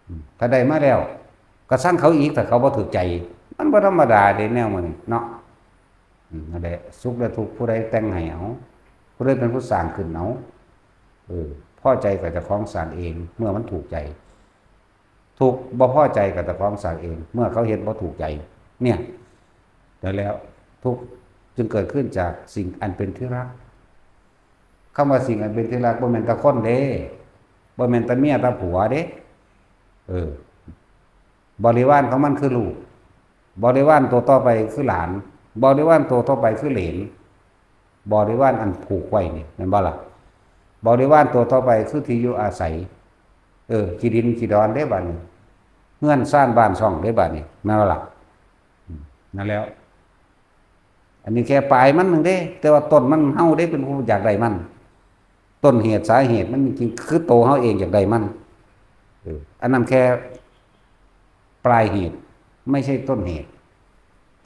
อืม ถ้าได้มาแล้ว ก็ซังเขาอีก ถ้าเขาบ่ถูกใจ มันบ่ธรรมดาเด้แนวมื้อนี้เนาะ อืม นั่นแหละ สุขและทุกข์ผู้ใดแต่งให้เอา ผู้ใดเป็นผู้สร้างขึ้นเอา เออ พอใจก็เจ้าของสร้างเอง เมื่อมันถูกใจ ทุกข์บ่พอใจก็เจ้าของสร้างเอง เมื่อเขาเฮ็ดบ่ถูกใจ เนี่ย แล้ว ทุกข์จึงเกิดขึ้นจากสิ่งอันเป็นที่รัก คำว่าสิ่งอันเป็นที่รักบ่แม่นแต่คนเด้ บ่แม่นแต่เมียแต่ผัวเด้ เออ บริวารของมันคือลูก บริวารตัวต่อไปคือหลาน บริวารตัวต่อไปคือเหลน บริวารอันผูกไว้นี่ แม่นบ่ล่ะ บริวารตัวต่อไปคือที่อยู่อาศัย เออ ขี้ดินขี้ดอนเด้บัดนี้ เฮือนซานบ้านช่องเด้บัดนี้ แม่นบ่ล่ะ อืม นั่นแล้ว อันนี้แค่ปลายมันหนึ่งเด้ แต่ว่าต้นมันเฮาเด้เป็นผู้อยากได้มัน ต้นเหตุสาเหตุมันจริงๆคือตัวเฮาเองอยากได้มัน เออ อันนั้นแค่ปลายเหตุ ไม่ใช่ต้นเหตุ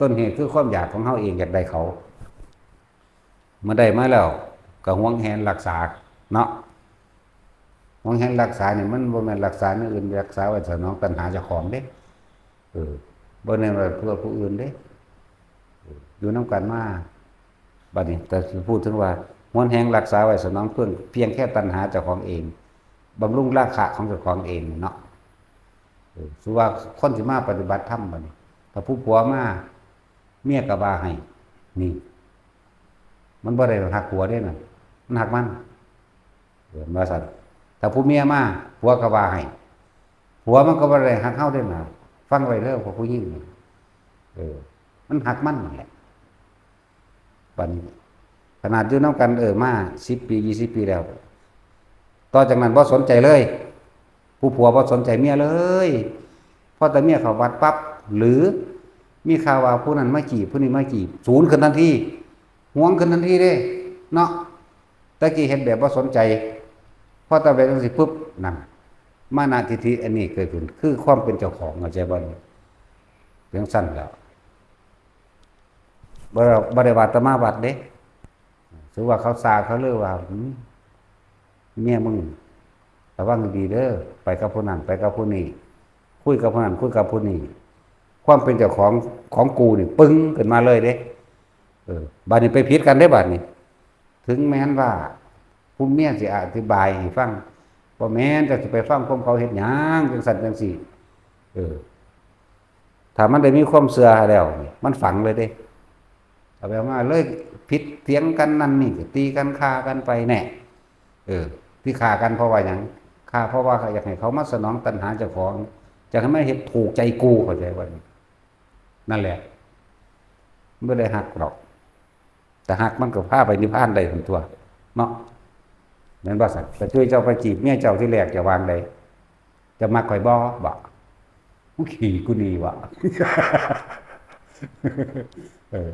ต้นเหตุคือความอยากของเฮาเองอยากได้เขา เมื่อได้มาแล้วก็หวงแหนรักษาเนาะ หวงแหนรักษานี่มันบ่แม่นรักษาแนวอื่น รักษาไว้สนองตัณหาเจ้าของเด้ เออ บ่แม่นว่าเพื่อผู้อื่นเด้ เออ อยู่นำกันมา บัดนี้ แต่พูดถึงว่าหวงแหนรักษาไว้สนองเพียง เพียงแค่ตัณหาเจ้าของเอง บำรุงราคะของเจ้าของเองเนาะ เออ สมมุติว่าคนสิมาปฏิบัติธรรมบัดนี้ ถ้าผู้ผัวมา เมียก็ว่าให้ นี่ มันบ่ได้ฮักผัวเด้นั่น มันฮักมัน เออ ว่าซั่น ถ้าผู้เมียมา ผัวก็ว่าให้ ผัวมันก็บ่ได้ฮักเฮาเด้นะ ฟังไว้เด้อพวกผู้หญิง เออ มันฮักมันนั่นแหละ บัดนี้ ขนาดอยู่นำกัน เออ มาสิบปี ยี่สิบปีแล้ว ต่อจากนั้นบ่สนใจเลย ผู้ผัวบ่สนใจเมียเลย พอแต่เมียเข้าวัดปั๊บ หรือมีข่าวว่าผู้นั้นมาจีบ ผู้นี้มาจีบ สูนขึ้นทันที หวงขึ้นทันทีเด้ เนาะ แต่กี้เฮ็ดแบบบ่สนใจ พอแต่แบบจั่งซี้ปุ๊บ นั่น มานะทิฏฐิอันนี้เกิดขึ้น คือความเป็นเจ้าของ เข้าใจบ่ จั่งซั่นแหล้ว บ่ได้ บ่ได้ว่าแต่มาวัดเด้ ถือว่าเขาซาเขาเลยว่า อืม เมียมึง ระวังดีๆเด้อ ไปกับผู้นั้น ไปกับผู้นี้ คุยกับผู้นั้น คุยกับผู้นี้ ความเป็นเจ้าของของกูนี่ปึ้งขึ้นมาเลยเด้ เออ บัดนี้ไปผิดกันได้บัดนี้ ถึงแม้นว่าผู้เมียสิอธิบายให้ฟัง บ่แม่น เจ้าสิไปฟังความเขาเฮ็ดหยัง จังซั่นจังซี่ เออ ถ้ามันได้มีความเชื่อแล้วนี่ มันฝังเลยเด้ เอาไปเอามาเลยผิดเถียงกันนั่นนี่ ก็ตีกันฆ่ากันไปแน่ เออ ที่ฆ่ากันเพราะว่าหยัง ฆ่าเพราะว่าอยากให้เขามาสนองตัณหาเจ้าของ อยากให้มาเฮ็ดถูกใจกู เข้าใจบ่นี่ นั่นแหละ บ่ได้ฮักดอก แต่ฮักมันก็พาไปนิพพานได้หั่นตั๊ว เนาะ แม่นบ่ซั่น แต่ช่วยเจ้าไปจีบเมียเจ้าที่แรกจะวางใด จะมักข่อยบ่ บ่ มึงขี้กูนี่วะ เออ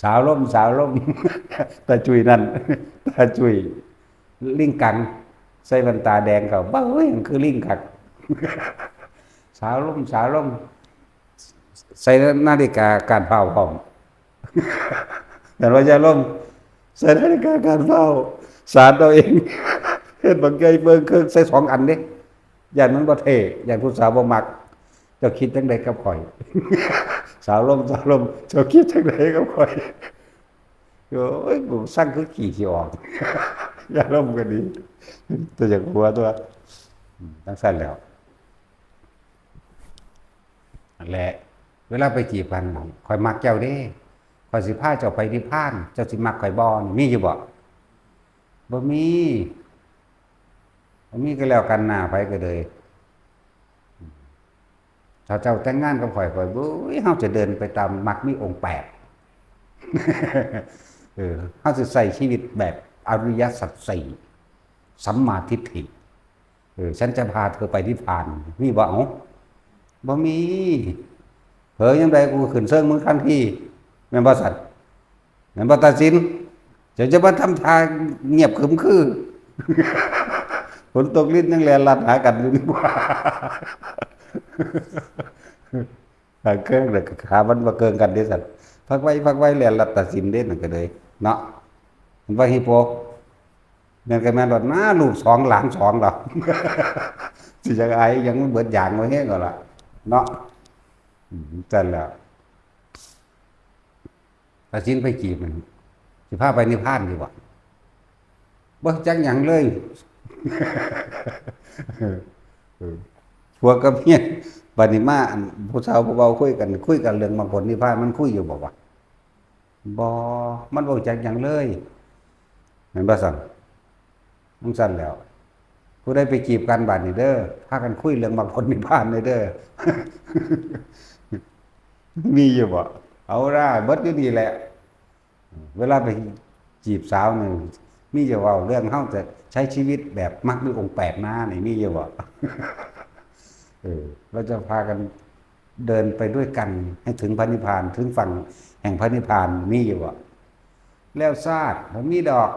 สาวลม สาวลม ตาจุยนั่น ตาจุย ลิงกัง ใส่แว่นตาแดงเขา บ้าเฮ้ย มันคือลิงกัง สาวลม สาวลม ใส่นาฬิกาการเผาพร้อม แต่ว่าอย่าลม ใส่นาฬิกาการเผา สารเอาเอง เฮ็ดบักใหญ่เบิ่งเครื่องใส่สองอันเด้ ย่านมันบ่เท่ ย่านผู้สาวบ่มัก เจ้าคิดจังใดกับข่อย สาวลม สาวลม เจ้าคิดจังใดกับข่อย โอ้ย กูสั่งคือขี้สิออก อย่าลมก็ดี แต่อยากหัวตั๊ว อืม จังซั่นแหล้ว นั่นแหละ เวลาไปจีบกัน "ข่อยมักเจ้าเด้ ข่อยสิพาเจ้าไปนิพพาน เจ้าสิมักข่อยบ่" นี่มีอยู่บ่ บ่มี บ่มีก็แล้วกันหน้า ไผก็เลย ถ้าเจ้าแต่งงานกับข่อย ข่อย โอ้ย เฮาจะเดินไปตามมรรคมีองค์แปด เออ เฮาสิใช้ชีวิตแบบอริยสัจสี่ สัมมาทิฏฐิ เออ ฉันจะพาเธอไปนิพพาน มีบ่ เอ้า บ่มี เผลอยามใดกูขึ้นเชิงมึงทันที แม่นบ่ซั่น แม่นบ่ตาสิน เจ้าจะมาทำท่าเงียบขรึมคือ ฝนตกรินยังแล่นลัดหากันอยู่นี่บ่ หาเกิงเลย ขามันบ่เกิงกันเด้ซั่น พักไว้ พักไว้ แล่นลัดตาสินเด้นั่นก็เลย เนาะ มันว่าฮิปโป แม่นก็แม่นโลดนะ ลูกสองหลานสองแล้ว สิจักอายหยัง มันเบิดอย่างบ่แฮงแล้วล่ะ เนาะ อืม ซั่นแหละ ตาสินไปจีบมัน สิพาไปนิพพานอยู่บ่ บ่จักหยังเลย เออ ผัวกับเมีย บัดนี้มาอันผู้สาวผู้เบาคุยกัน คุยกันเรื่องมรรคผลนิพพาน มันคุยอยู่บ่วะ บ่ มันบ่จักหยังเลย แม่นบ่ซั่น จังซั่นแหล้ว ผู้ใดไปจีบกันบัดนี้เด้อ พากันคุยเรื่องมรรคผลนิพพานเลยเด้อ มีอยู่บ่ เอาล่ะ เบิดอยู่นี่แหละ เวลาไปจีบสาวนี่ มีจะเว้าเรื่องเฮาจะใช้ชีวิตแบบมรรคมีองค์แปดนะ นี่มีอยู่บ่ เออ เราจะพากันเดินไปด้วยกันให้ถึงพระนิพพาน ถึงฝั่งแห่งพระนิพพาน มีอยู่บ่ แล้วชาติบ่มีดอก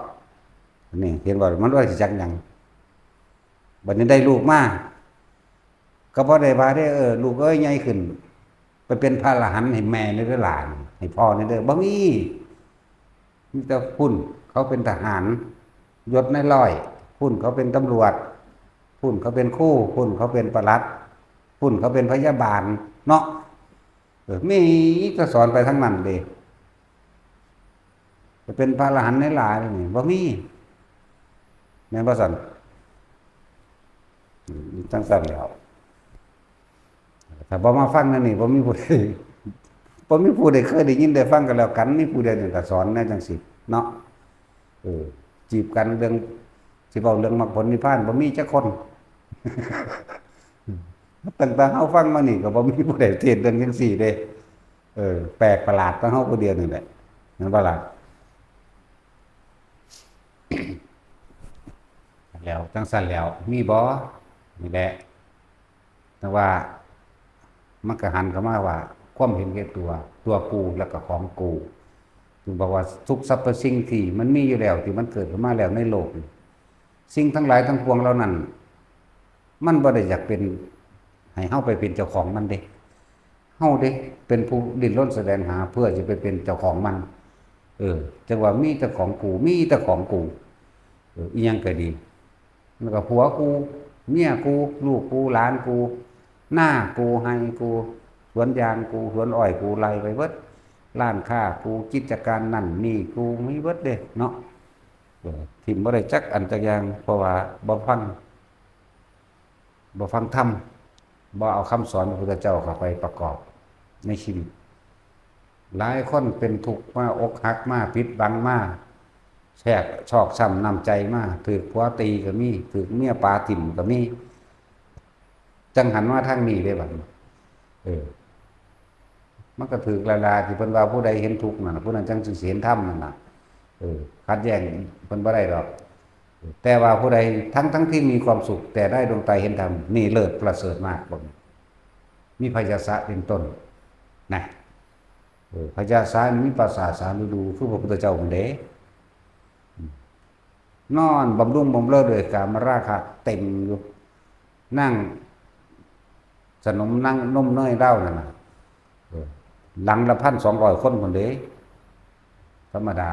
นี่เห็นบ่ มันว่าสิจักหยัง บัดนี้ได้ลูกมา ก็บ่ได้ว่าเด้อ เออ ลูกเอ้ย ใหญ่ขึ้น ไปเป็นพระอรหันต์ให้แม่นี่เด้อหลาน ให้พ่อนี่เด้อ บ่มี มีแต่พุ้นเขาเป็นทหาร ยศนายร้อย พุ้นเขาเป็นตำรวจ พุ้นเขาเป็นครู พุ้นเขาเป็นปลัด พุ้นเขาเป็นพยาบาล เนาะ เออ มีแต่สอนไปทั้งนั้นเด้ จะเป็นพระอรหันต์หลายๆนี่ บ่มี แม่นบ่ซั่น อืม จังซั่นแหล้ว ถ้าบ่มาฟังแนวนี้ บ่มีผู้ใด บ่มีผู้ใดเคยได้ยินได้ฟังกันแล้วกัน มีผู้เดียวนี่ก็สอนแนวจังซี่เนาะ เออ จีบกันเรื่อง สิเว้าเรื่องมรรคผลนิพพาน บ่มีจักคน ตั้งแต่เฮาฟังมานี่ก็บ่มีผู้ใดเทศน์เรื่องจังซี่เด้ เออ แปลกประหลาดแต่เฮาผู้เดียวนี่แหละ แม่นบ่ล่ะ แล้วจังซั่นแล้ว มีบ่ นี่แหละ แต่ว่ามันก็หันเข้ามาว่า ความเห็นแก่ตัว ตัวกู แล้วก็ของกู จึงบอกว่าทุกสรรพสิ่งที่มันมีอยู่แล้ว ที่มันเกิดขึ้นมาแล้วในโลกนี่ สิ่งทั้งหลายทั้งปวงเหล่านั้น มันบ่ได้อยากเป็น ให้เฮาไปเป็นเจ้าของมันเด้ เฮาเด้ เป็นผู้ดิ้นรนแสวงหาเพื่อสิไปเป็นเจ้าของมัน เออ จังว่ามีแต่ของกู มีแต่ของกู เออ อิหยังก็ดี แล้วก็ผัวกู เมียกู ลูกกู หลานกู นากู ไร่กู วนยางกู สวนอ้อยกู ไล่ไปเบิด ร้านค้ากู กิจการนั่นนี่กู มีเบิดเด้เนาะ เออ ถิ่มบ่ได้จักอันจักอย่าง เพราะว่าบ่ฟัง บ่ฟังธรรม บ่เอาคำสอนพระพุทธเจ้าเข้าไปประกอบในชีวิต หลายคนเป็นทุกข์มา อกหักมา ผิดหวังมา แทรกชอกช้ำน้ำใจมา ถืกผัวตีก็มี ถืกเมียปาถิ่มก็มี จั่งหันมาทางนี้เด้บัดนี้ เออ มันก็ถืกแล้วล่ะ ที่เพิ่นว่าผู้ใดเห็นทุกข์นั่นน่ะ ผู้นั้นจั่งสิเห็นธรรมนั่นน่ะ เออ ขัดแย้งเพิ่นบ่ได้ดอก แต่ว่าผู้ใดทั้งๆ ที่มีความสุข แต่ได้ดวงตาเห็นธรรม นี่เลิศประเสริฐมาก เบิ่ง มีพยาสะเป็นต้น นะ เออ พยาสะนี่มีประสาทสามฤดู คือพระพุทธเจ้าพุ้นเด้ อืม นอนบำรุงบำเรอด้วยกามราคะเต็มอยู่ นั่งสนมนั่งนมเนยเหล้านั่นน่ะ เออ หลังละพันสองร้อยคนพุ้นเด้ ธรรมดา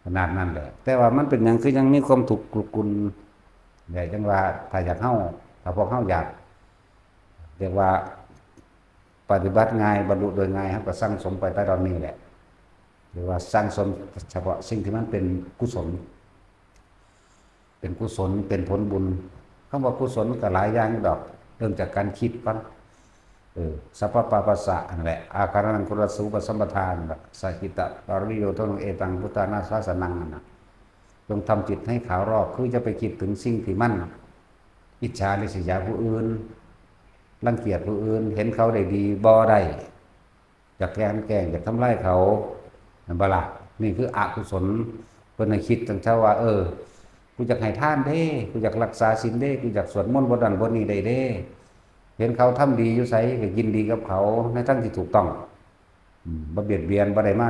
ขนาดนั้นแหละ แต่ว่ามันเป็นหยังคือยังมีความทุกข์กรุกรุนเนี่ย จั่งว่าถ้าอยากเฮา ถ้าพวกเฮาอยาก เรียกว่าปฏิบัติง่าย บรรลุโดยง่าย เฮาก็สั่งสมไปแต่ตอนนี้แหละ เรียกว่าสั่งสมเฉพาะสิ่งที่มันเป็นกุศล เป็นกุศล เป็นผลบุญ คำว่ากุศลก็หลายอย่างดอก เริ่มจากการคิดก่อน เออ สัพพะปาปัสสะนั่นแหละ อาการนังกุลสูปสัมปทานน่ะ สหิตะปริโยโทนงเอตังพุทธานาสาสนังนั่นน่ะ จงทำจิตให้ขาวรอบ คือจะไปคิดถึงสิ่งที่มันอิจฉาริษยาผู้อื่น รังเกียจผู้อื่น เห็นเขาได้ดีบ่ได้ อยากแกล้งแกล้ง อยากทำลายเขา นั่นบ่ล่ะ นี่คืออกุศล เพิ่นให้คิดตั้งแต่ว่า เออ กูอยากให้ทานเด้ กูอยากรักษาศีลเด้ กูอยากสวดมนต์บทนั้นบทนี้ได้เด้ เห็นเขาทำดีอยู่ไสก็ยินดีกับเขาในทางที่ถูกต้อง อืม บ่เบียดเบียน บ่ได้มา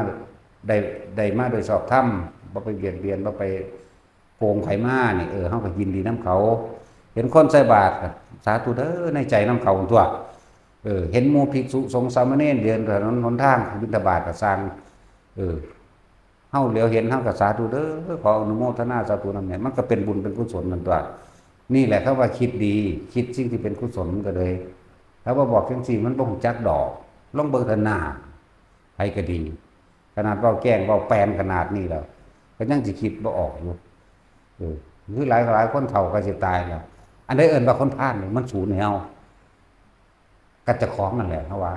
ได้ ได้มาโดยชอบธรรม บ่ไปเบียดเบียน บ่ไปโกงไผมานี่ เออ เฮาก็ยินดีนำเขา เห็นคนใส่บาตรก็สาธุเด้อในใจนำเขาตั๊ว เออ เห็นหมู่ภิกษุสงฆ์สามเณรเดินถนนหนทางบิณฑบาตก็ซ่าง เออ เฮาเหลียวเห็นเฮาก็สาธุเด้อ ขออนุโมทนาสาธุนำแหน่ มันก็เป็นบุญเป็นกุศลนั่นตั๊ว นี่แหละเขาว่าคิดดี คิดสิ่งที่เป็นกุศลมันก็เลย ถ้าว่าบอกจั่งซี้มันบ่ฮู้จักดอก ลองเบิ่งเถาะหน้า ไผก็ดี ขนาดเว้าแกล้งเว้าแปลนขนาดนี้แล้ว ก็ยังสิคิดบ่ออกอยู่ เออ คือหลาย หลายคนเฒ่าก็สิตายแล้ว อันใดเอิ้นว่าคนพาลนี่ มันสูนให้เฮา กับเจ้าของนั่นแหละ เฮาว่า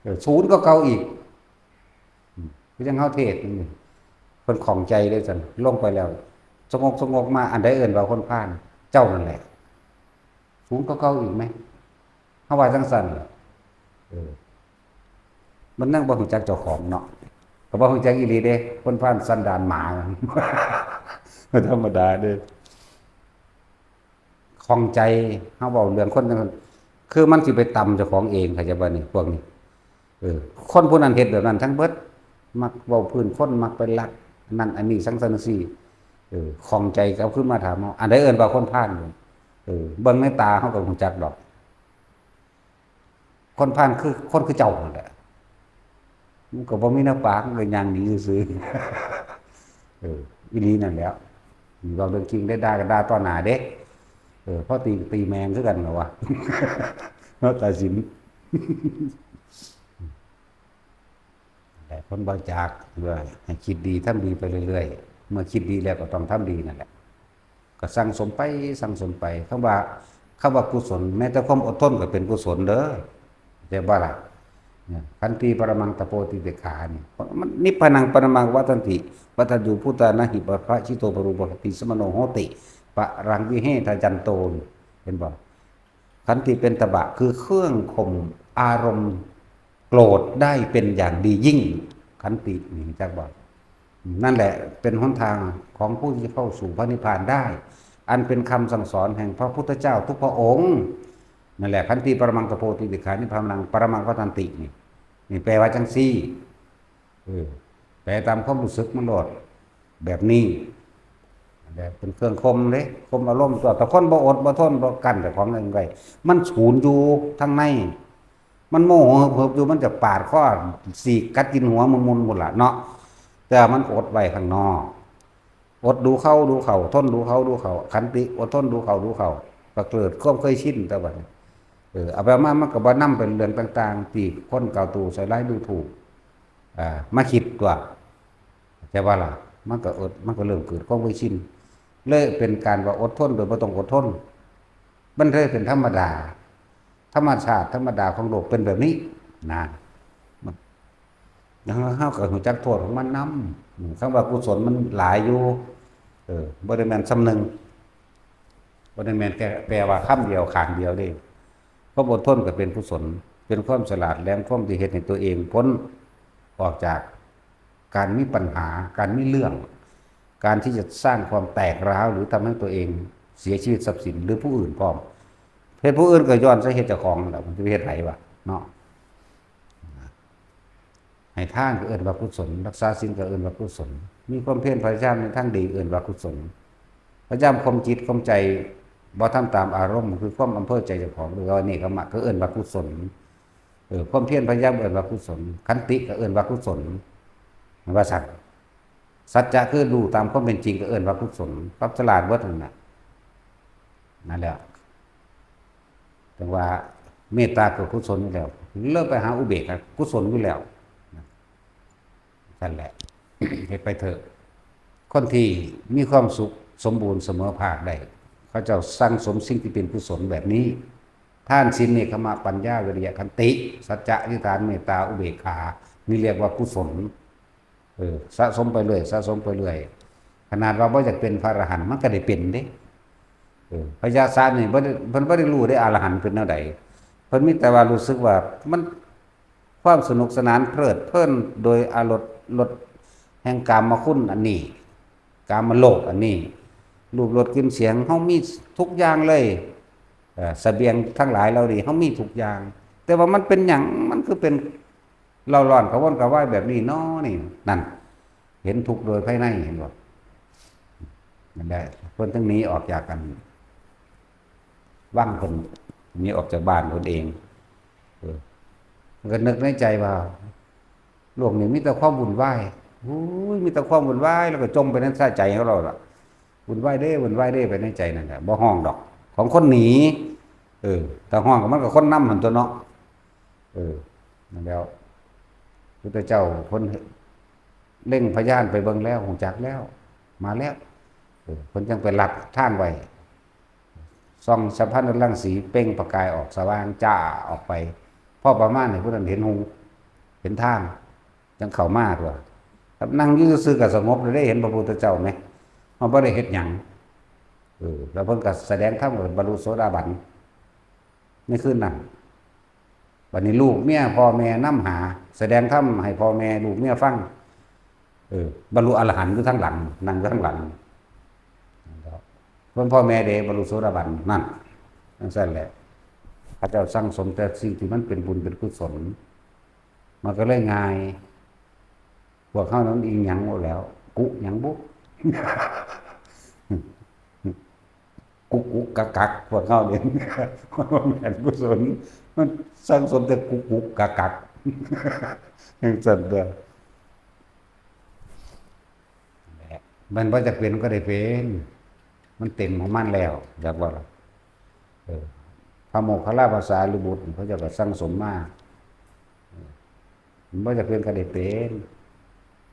เออ สูนกว่าเก่าอีก อืม คือจั่งเฮาเทศน์นี่ เพิ่นข้องใจเด้ซั่น ลงไปแล้ว สงบสงบมา อันใดเอิ้นว่าคนพาล เจ้านั่นแหละ สูนกว่าเก่าอีกไหม เฮาว่าจั่งซั่น เออ มันยังบ่ฮู้จักเจ้าของเนาะ ก็บ่ฮู้จักอีหลีเด้ คนพาลสันดานหมา บ่ธรรมดาเด้ ข้องใจ เฮาเว้าเรื่องคนจั่งซั่น คือมันสิไปตำเจ้าของเอง เข้าใจบ่นี่ พวกนี้ เออ คนผู้นั้นเฮ็ดแบบนั้นทั้งเบิด มักเว้าพื้นคน มักไปลักนั่นอันนี้ สังซั่นจั่งซี้ เออ ข้องใจกลับคืนมาถามเฮา อันใดเอิ้นว่าคนพาล เออ เบิ่งในตาเฮาก็ฮู้จักดอก คนพาลคือคนคือเจ้านั่นแหละ มันก็บ่มีหน้าปาก มันก็ย่างหนีซื่อๆ เออ อีหลีนั่นแหล้ว เว้าเรื่องจริงได้ ด่าก็ด่าต่อหน้าเด้ เออ พอตีก็ตีแม่งคือกันเหรอวะ เนาะ ตัดสิน แต่คนบริจาคเพื่อให้คิดดีทำดีไปเรื่อยๆ เมื่อคิดดีแล้วก็ต้องทำดีนั่นแหละ ก็สั่งสมไป สั่งสมไป คำว่า คำว่ากุศล แม้แต่ความอดทนก็เป็นกุศลเด้อ เข้าใจบ่ล่ะ เนี่ย ขันติปรมังตะโปติติขานี่ มัน นิพพานังปรมังวัฏฏันติ ปัตตาดูพุทธานะหิปะพระชิโตปรูปะปฏิสมโนโหติ ปะรังวิเหทะยันโต เห็นบ่ ขันติเป็นตบะ คือเครื่องข่มอารมณ์โกรธได้เป็นอย่างดียิ่ง ขันตินี่จักบ่ นั่นแหละเป็นหนทางของผู้ที่เข้าสู่พระนิพพานได้ อันเป็นคำสั่งสอนแห่งพระพุทธเจ้าทุกพระองค์ นั่นแหละ ขันติปรมังตะโพติติขานิพพานังปรมังวัฏฏันตินี่ นี่แปลว่าจั่งซี่ เออ แปลตามความรู้สึกมันโลด แบบนี้ แบบเป็นเครื่องข่มเด้ ข่มอารมณ์ตั๊ว แต่คนบ่อดบ่ทน บ่กั้นเจ้าของเองไว้ มันสูนอยู่ทางใน มันโมโหเหิบๆอยู่ มันจะปาดคอ สีกกัดกินหัวมุนๆหมดล่ะเนาะ แต่มันอดไว้ข้างนอก อดดูเขาดูเขา ทนดูเขาดูเขา ขันติ อดทนดูเขาดูเขา ก็เกิดความเคยชิน แต่บัดนี้ เออ เอาไปเอามามันก็บ่นำไปเรื่องต่างๆ ที่คนเก่าตู้ใส่ร้ายดูถูก อ่า มาคิดตัว ใช่บ่ล่ะ มันก็อด มันก็เริ่มเกิดความเคยชิน เลยเป็นการว่าอดทนโดยบ่ต้องอดทน มันเลยเป็นธรรมดา ธรรมชาติธรรมดาของโลกเป็นแบบนี้นะ มัน แล้วเฮาก็รู้จักโทษของมันนำ อืม คำว่ากุศลมันหลายอยู่ เออ บ่ได้แม่นส่ำหนึ่ง บ่ได้แม่นแค่แปลว่าคำเดียว ข้างเดียวเด้ ความอดทนก็เป็นกุศล เป็นความฉลาดแหลมคมที่เฮ็ดให้ตัวเองพ้นออกจากการมีปัญหา การมีเรื่อง การที่จะสร้างความแตกร้าว หรือทำให้ตัวเองเสียชีวิตทรัพย์สิน หรือผู้อื่นพร้อม เฮ็ดผู้อื่นก็ย้อนใส่เฮ็ดเจ้าของนั่นแหละ มันสิไปเฮ็ดไผวะ เนาะ ให้ทานก็เอิ้นว่ากุศล รักษาศีลก็เอิ้นว่ากุศล มีความเพียรพยายามในทางดีเอิ้นว่ากุศล พยายามข่มจิตข่มใจ บ่ทำตามอารมณ์ คือความอำเภอใจเจ้าของ หรือว่าเนกขัมมะ ก็เอิ้นว่ากุศล เออ ความเพียรพยายามเอิ้นว่ากุศล ขันติก็เอิ้นว่ากุศล ว่าซั่น สัจจะคือรู้ตามความเป็นจริงก็เอิ้นว่ากุศล ความฉลาดเบิดนั่นน่ะ นั่นแหละ จั่งว่าเมตตาก็กุศลอยู่แล้ว เริ่มไปหาอุเบกขากุศลอยู่แล้ว นั่นแหละ เฮ็ดไปเถอะ คนที่มีความสุขสมบูรณ์เสมอภาคได้ เขาเจ้าสั่งสมสิ่งที่เป็นกุศลแบบนี้ ทาน ศีล เนกขัมมะ ปัญญา วิริยะ ขันติ สัจจะ อธิษฐาน เมตตา อุเบกขา นี่เรียกว่ากุศล เออ สะสมไปเรื่อย สะสมไปเรื่อย ขนาดว่าบ่อยากเป็นพระอรหันต์ มันก็ได้เป็นเด้ เออ พระยาศะนี่บ่ได้ เพิ่นบ่ได้รู้เด้อรหันต์เป็นแนวใด เพิ่นมีแต่ว่ารู้สึกว่ามัน ความสนุกสนานเพลิดเพลินโดยอรส รสแห่งกามคุณอันนี้ กามโลกอันนี้ รูป รส กลิ่น เสียง เฮามีทุกอย่างเลย เอ่อ เสบียงทั้งหลายเหล่านี้ เฮามีทุกอย่าง แต่ว่ามันเป็นหยัง มันคือเป็นเร่าร้อนกระวนกระวายแบบนี้น้อนี่ นั่น เห็นทุกข์โดยภายใน เห็นบ่ นั่นแหละ เพิ่นถึงหนีออกจากกัน วังเพิ่น หนีออกจากบ้านเพิ่นเอง เออ มันก็นึกในใจว่า โลกนี้มีแต่ความวุ่นวาย โอ้ย มีแต่ความวุ่นวาย แล้วก็จมไปในใจของเราล่ะ วุ่นวายเด้ วุ่นวายเด้ ไปในใจนั่นแหละ บ่ฮ้องดอก ของคนหนี เออ ถ้าฮ้องก็มันก็คนนำหั่นตั๊วเนาะ เออ นั่นแล้ว พุทธเจ้าเพิ่นเล็งพยานไปเบิ่งแล้ว ฮู้จักแล้ว มาแล้ว เออ เพิ่นจั่งไปลัดทางไว้ ส่องฉัพพะนรังสีเปล่งประกายออก สว่างจ้าออกไป พอประมาณให้ผู้นั้นเห็นฮู เห็นทาง จั่งเข้ามาตั๊ว ครับ นั่งอยู่ซื่อๆก็สงบเลย ได้เห็นพระพุทธเจ้าไหม เฮาบ่ได้เฮ็ดหยัง เออ แล้วเพิ่นก็แสดงธรรมก็บรรลุโสดาบัน ในคืนนั้น บัดนี้ลูกเมียพ่อแม่นำหา แสดงธรรมให้พ่อแม่ลูกเมียฟัง เออ บรรลุอรหันต์อยู่ทางหลัง นั่งอยู่ทางหลัง ส่วนพ่อแม่เด้บรรลุโสดาบัน นั่น จั่งซั้นแหละ เขาเจ้าสั่งสมแต่สิ่งที่มันเป็นบุญเป็นกุศล มันก็เลยง่าย พวกเฮานั้นอิหยังบ่แล้ว กุหยังบุ กุกกุกกักกัก พวกเฮานี่ มันบ่แม่นกุศล มันสั่งสมแต่กุกกุกกักกัก จั่งซั้นเด้อ มันบ่จักเป็นก็ได้เป็น มันเต็มของมันแล้ว จักบ่ล่ะ เออ พระโมคคัลลาภาษาลิบุตร เขาเจ้าก็สั่งสมมา เออ มันบ่จักเป็นก็ได้เป็น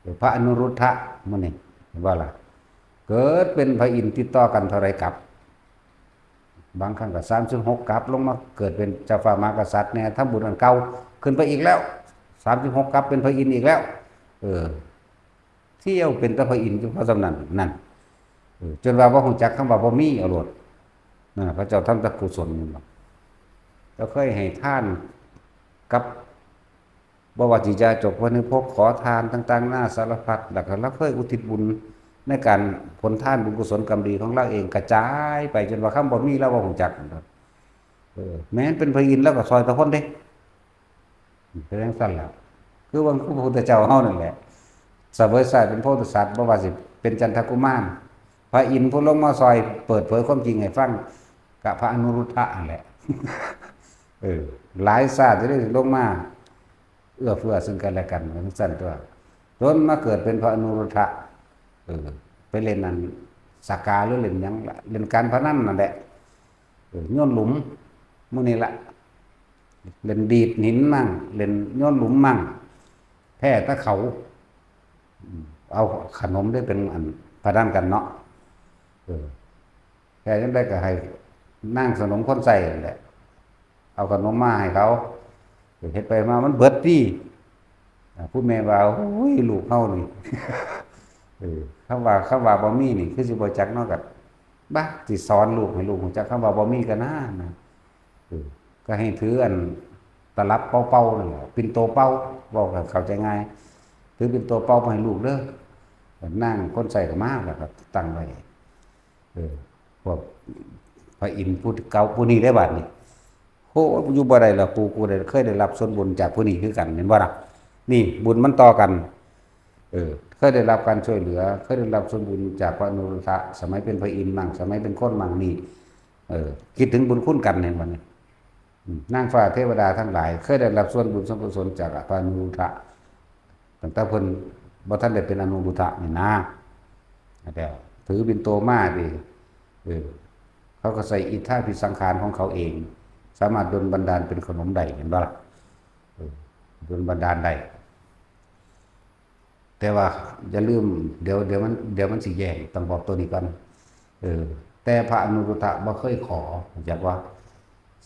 เออ พระอนุรุทธะมื้อนี้ เห็นบ่ล่ะ เกิดเป็นพระอินทร์ติดต่อกันเท่าไรกัป บางครั้งก็สามสิบหกกัป ลงมาเกิดเป็นเจ้าฟ้ามหากษัตริย์แน่ ทำบุญอันเก่า ขึ้นไปอีกแล้ว สามสิบหกกัป เป็นพระอินทร์อีกแล้ว เออ เที่ยวเป็นแต่พระอินทร์อยู่เพราะส่ำนั้น นั่น เออ จนว่าบ่ฮู้จักคำว่าบ่มีเอาโลด นั่นน่ะ เขาเจ้าทำแต่กุศล แม่นบ่ เจ้าเคยให้ทานกับ บ่ว่าสิยาจกพระนิพพาน ขอทานต่างๆ นานาสารพัด แล้วก็ลาวเคยอุทิศบุญในการผลทานบุญกุศลกรรมดีของลาวเอง กระจายไปจนว่าคำบ่มีลาวบ่ฮู้จัก เออ แม้นเป็นพระอินทร์ลาวก็ซอยแต่คนเด้ เป็นจั่งซั้นล่ะ คือว่าพระพุทธเจ้าเฮานั่นแหละ เสวยชาติเป็นโพธิสัตว์ บ่ว่าสิเป็นจันทกุมาร พระอินทร์ผู้ลงมาซอยเปิดเผยความจริงให้ฟัง ก็พระอนุรุทธะนั่นแหละ เออ หลายชาติที่ได้ลงมา เอื้อเฟื้อซึ่งกันและกัน จั่งซั้นตั๊ว จนมาเกิดเป็นพระอนุรุทธะ เออ ไปเล่นอันสากาหรือเล่นหยังล่ะ เล่นการพนันนั่นแหละ เออ โยนหลุม มื้อนี้ล่ะ เล่นดีดหินมั่ง เล่นโยนหลุมมั่ง แพ้แต่เขา อืม เอาขนมได้เป็นอันพนันกันเนาะ เออ แพ้จั่งใดก็ให้นางสนมคนใช้นั่นแหละ เอาขนมมาให้เขา เฮ็ดไปมามันเบิดติ อ่า ผู้แม่ว่า โอ้ย ลูกเฮานี่ เออ คำว่า คำว่าบ่มีนี่ คือสิบ่จักเนาะ ก็ บะ สิสอนลูกให้ลูกรู้จักคำว่าบ่มีก็น่านะ เออ ก็ให้ถืออันตลับเป่าๆนั่นแหละ ปิ่นโตเป่า เว้าให้เข้าใจง่าย ถือปิ่นโตเป่ามาให้ลูกเด้อ นางคนใช้ก็มา แล้วก็ตั้งไว้ เออ พวกพระอินทร์ผู้เก่าผู้นี้ได้บัดนี้ โห อยู่บ่ได้ละ กู กูได้ เคยได้รับส่วนบุญจากผู้นี้คือกัน เห็นบ่ล่ะ นี่บุญมันต่อกัน เออ เคยได้รับการช่วยเหลือ เคยได้รับส่วนบุญจากพระอนุรุทธะ สมัยเป็นพระอินทร์มั่ง สมัยเป็นคนมั่งนี่ เออ คิดถึงบุญคุณกัน เห็นบ่นี่ อืม นางฟ้าเทวดาทั้งหลาย เคยได้รับส่วนบุญส่วนกุศลจากพระอนุรุทธะ ตั้งแต่เพิ่นบ่ทันได้เป็นอนุรุทธะนี่นะ แล้วถือปิ่นโตมาติ เออ เขาก็ใส่อิทธาภิสังขารของเขาเอง สามารถดลบันดาลเป็นขนมได้ เห็นบ่ล่ะ เออ ดลบันดาลได้ แต่ว่าอย่าลืม เดี๋ยว เดี๋ยวมัน เดี๋ยวมันสิแย่ง ต้องบอกตัวนี้ก่อน เออ แต่พระอนุรุทธะบ่เคยขอ รู้จักว่า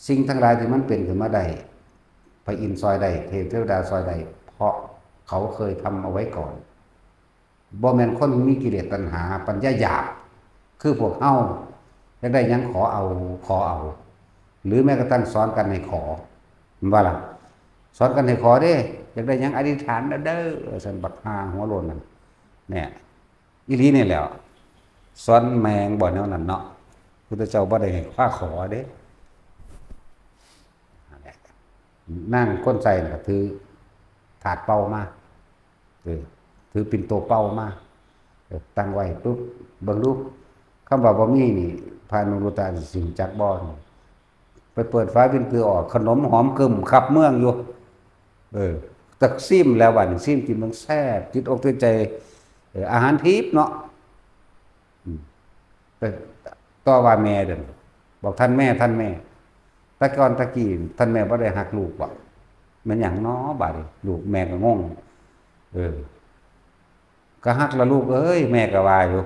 สิ่งทั้งหลายที่มันเป็นขึ้นมาได้ พระอินทร์ซอยได้ เทพเทวดาซอยได้ เพราะเขาเคยทำเอาไว้ก่อน บ่แม่นคนมีกิเลสตัณหา ปัญญาหยาบ คือพวกเฮา อยากได้หยังขอเอา ขอเอา หรือแม้กระทั่งสอนกันให้ขอ แม่นบ่ล่ะ สอนกันให้ขอเด้ อยากได้หยังอธิษฐานเด้อ ซั่น บักห่าหัวโล้นนั่น เนี่ย อีหลีนี่แหละ สอนแม่งบ่แนวนั้นเนาะ พุทธเจ้าบ่ได้ให้พาขอเด้ นั่นแหละ นางคนใช้น่ะถือถาดเป่ามา เออ ถือปิ่นโตเป่ามา เออ ตั้งไว้ปุ๊บ เบิ่งดู คำว่าบ่มีนี่ พระอนุรุทธะสิรู้จักบ่นี่ ไปเปิดฝาปิ่นโตออก ขนมหอมกึ่มขับเมืองอยู่ เออ แต่ซิมแล้วบัดนี้ ซิมกินมันแซ่บ ติดอกติดใจ เออ อาหารทิพย์เนาะ อืม ไปต่อว่าแม่เด้อ บอก "ท่านแม่ ท่านแม่ แต่ก่อนแต่กี้ท่านแม่บ่ได้ฮักลูกบ่ แม่นหยังน้อ บาดนี้ ลูกแม่ก็งง เออ ก็ฮักละลูกเอ้ย แม่ก็ว่าอยู่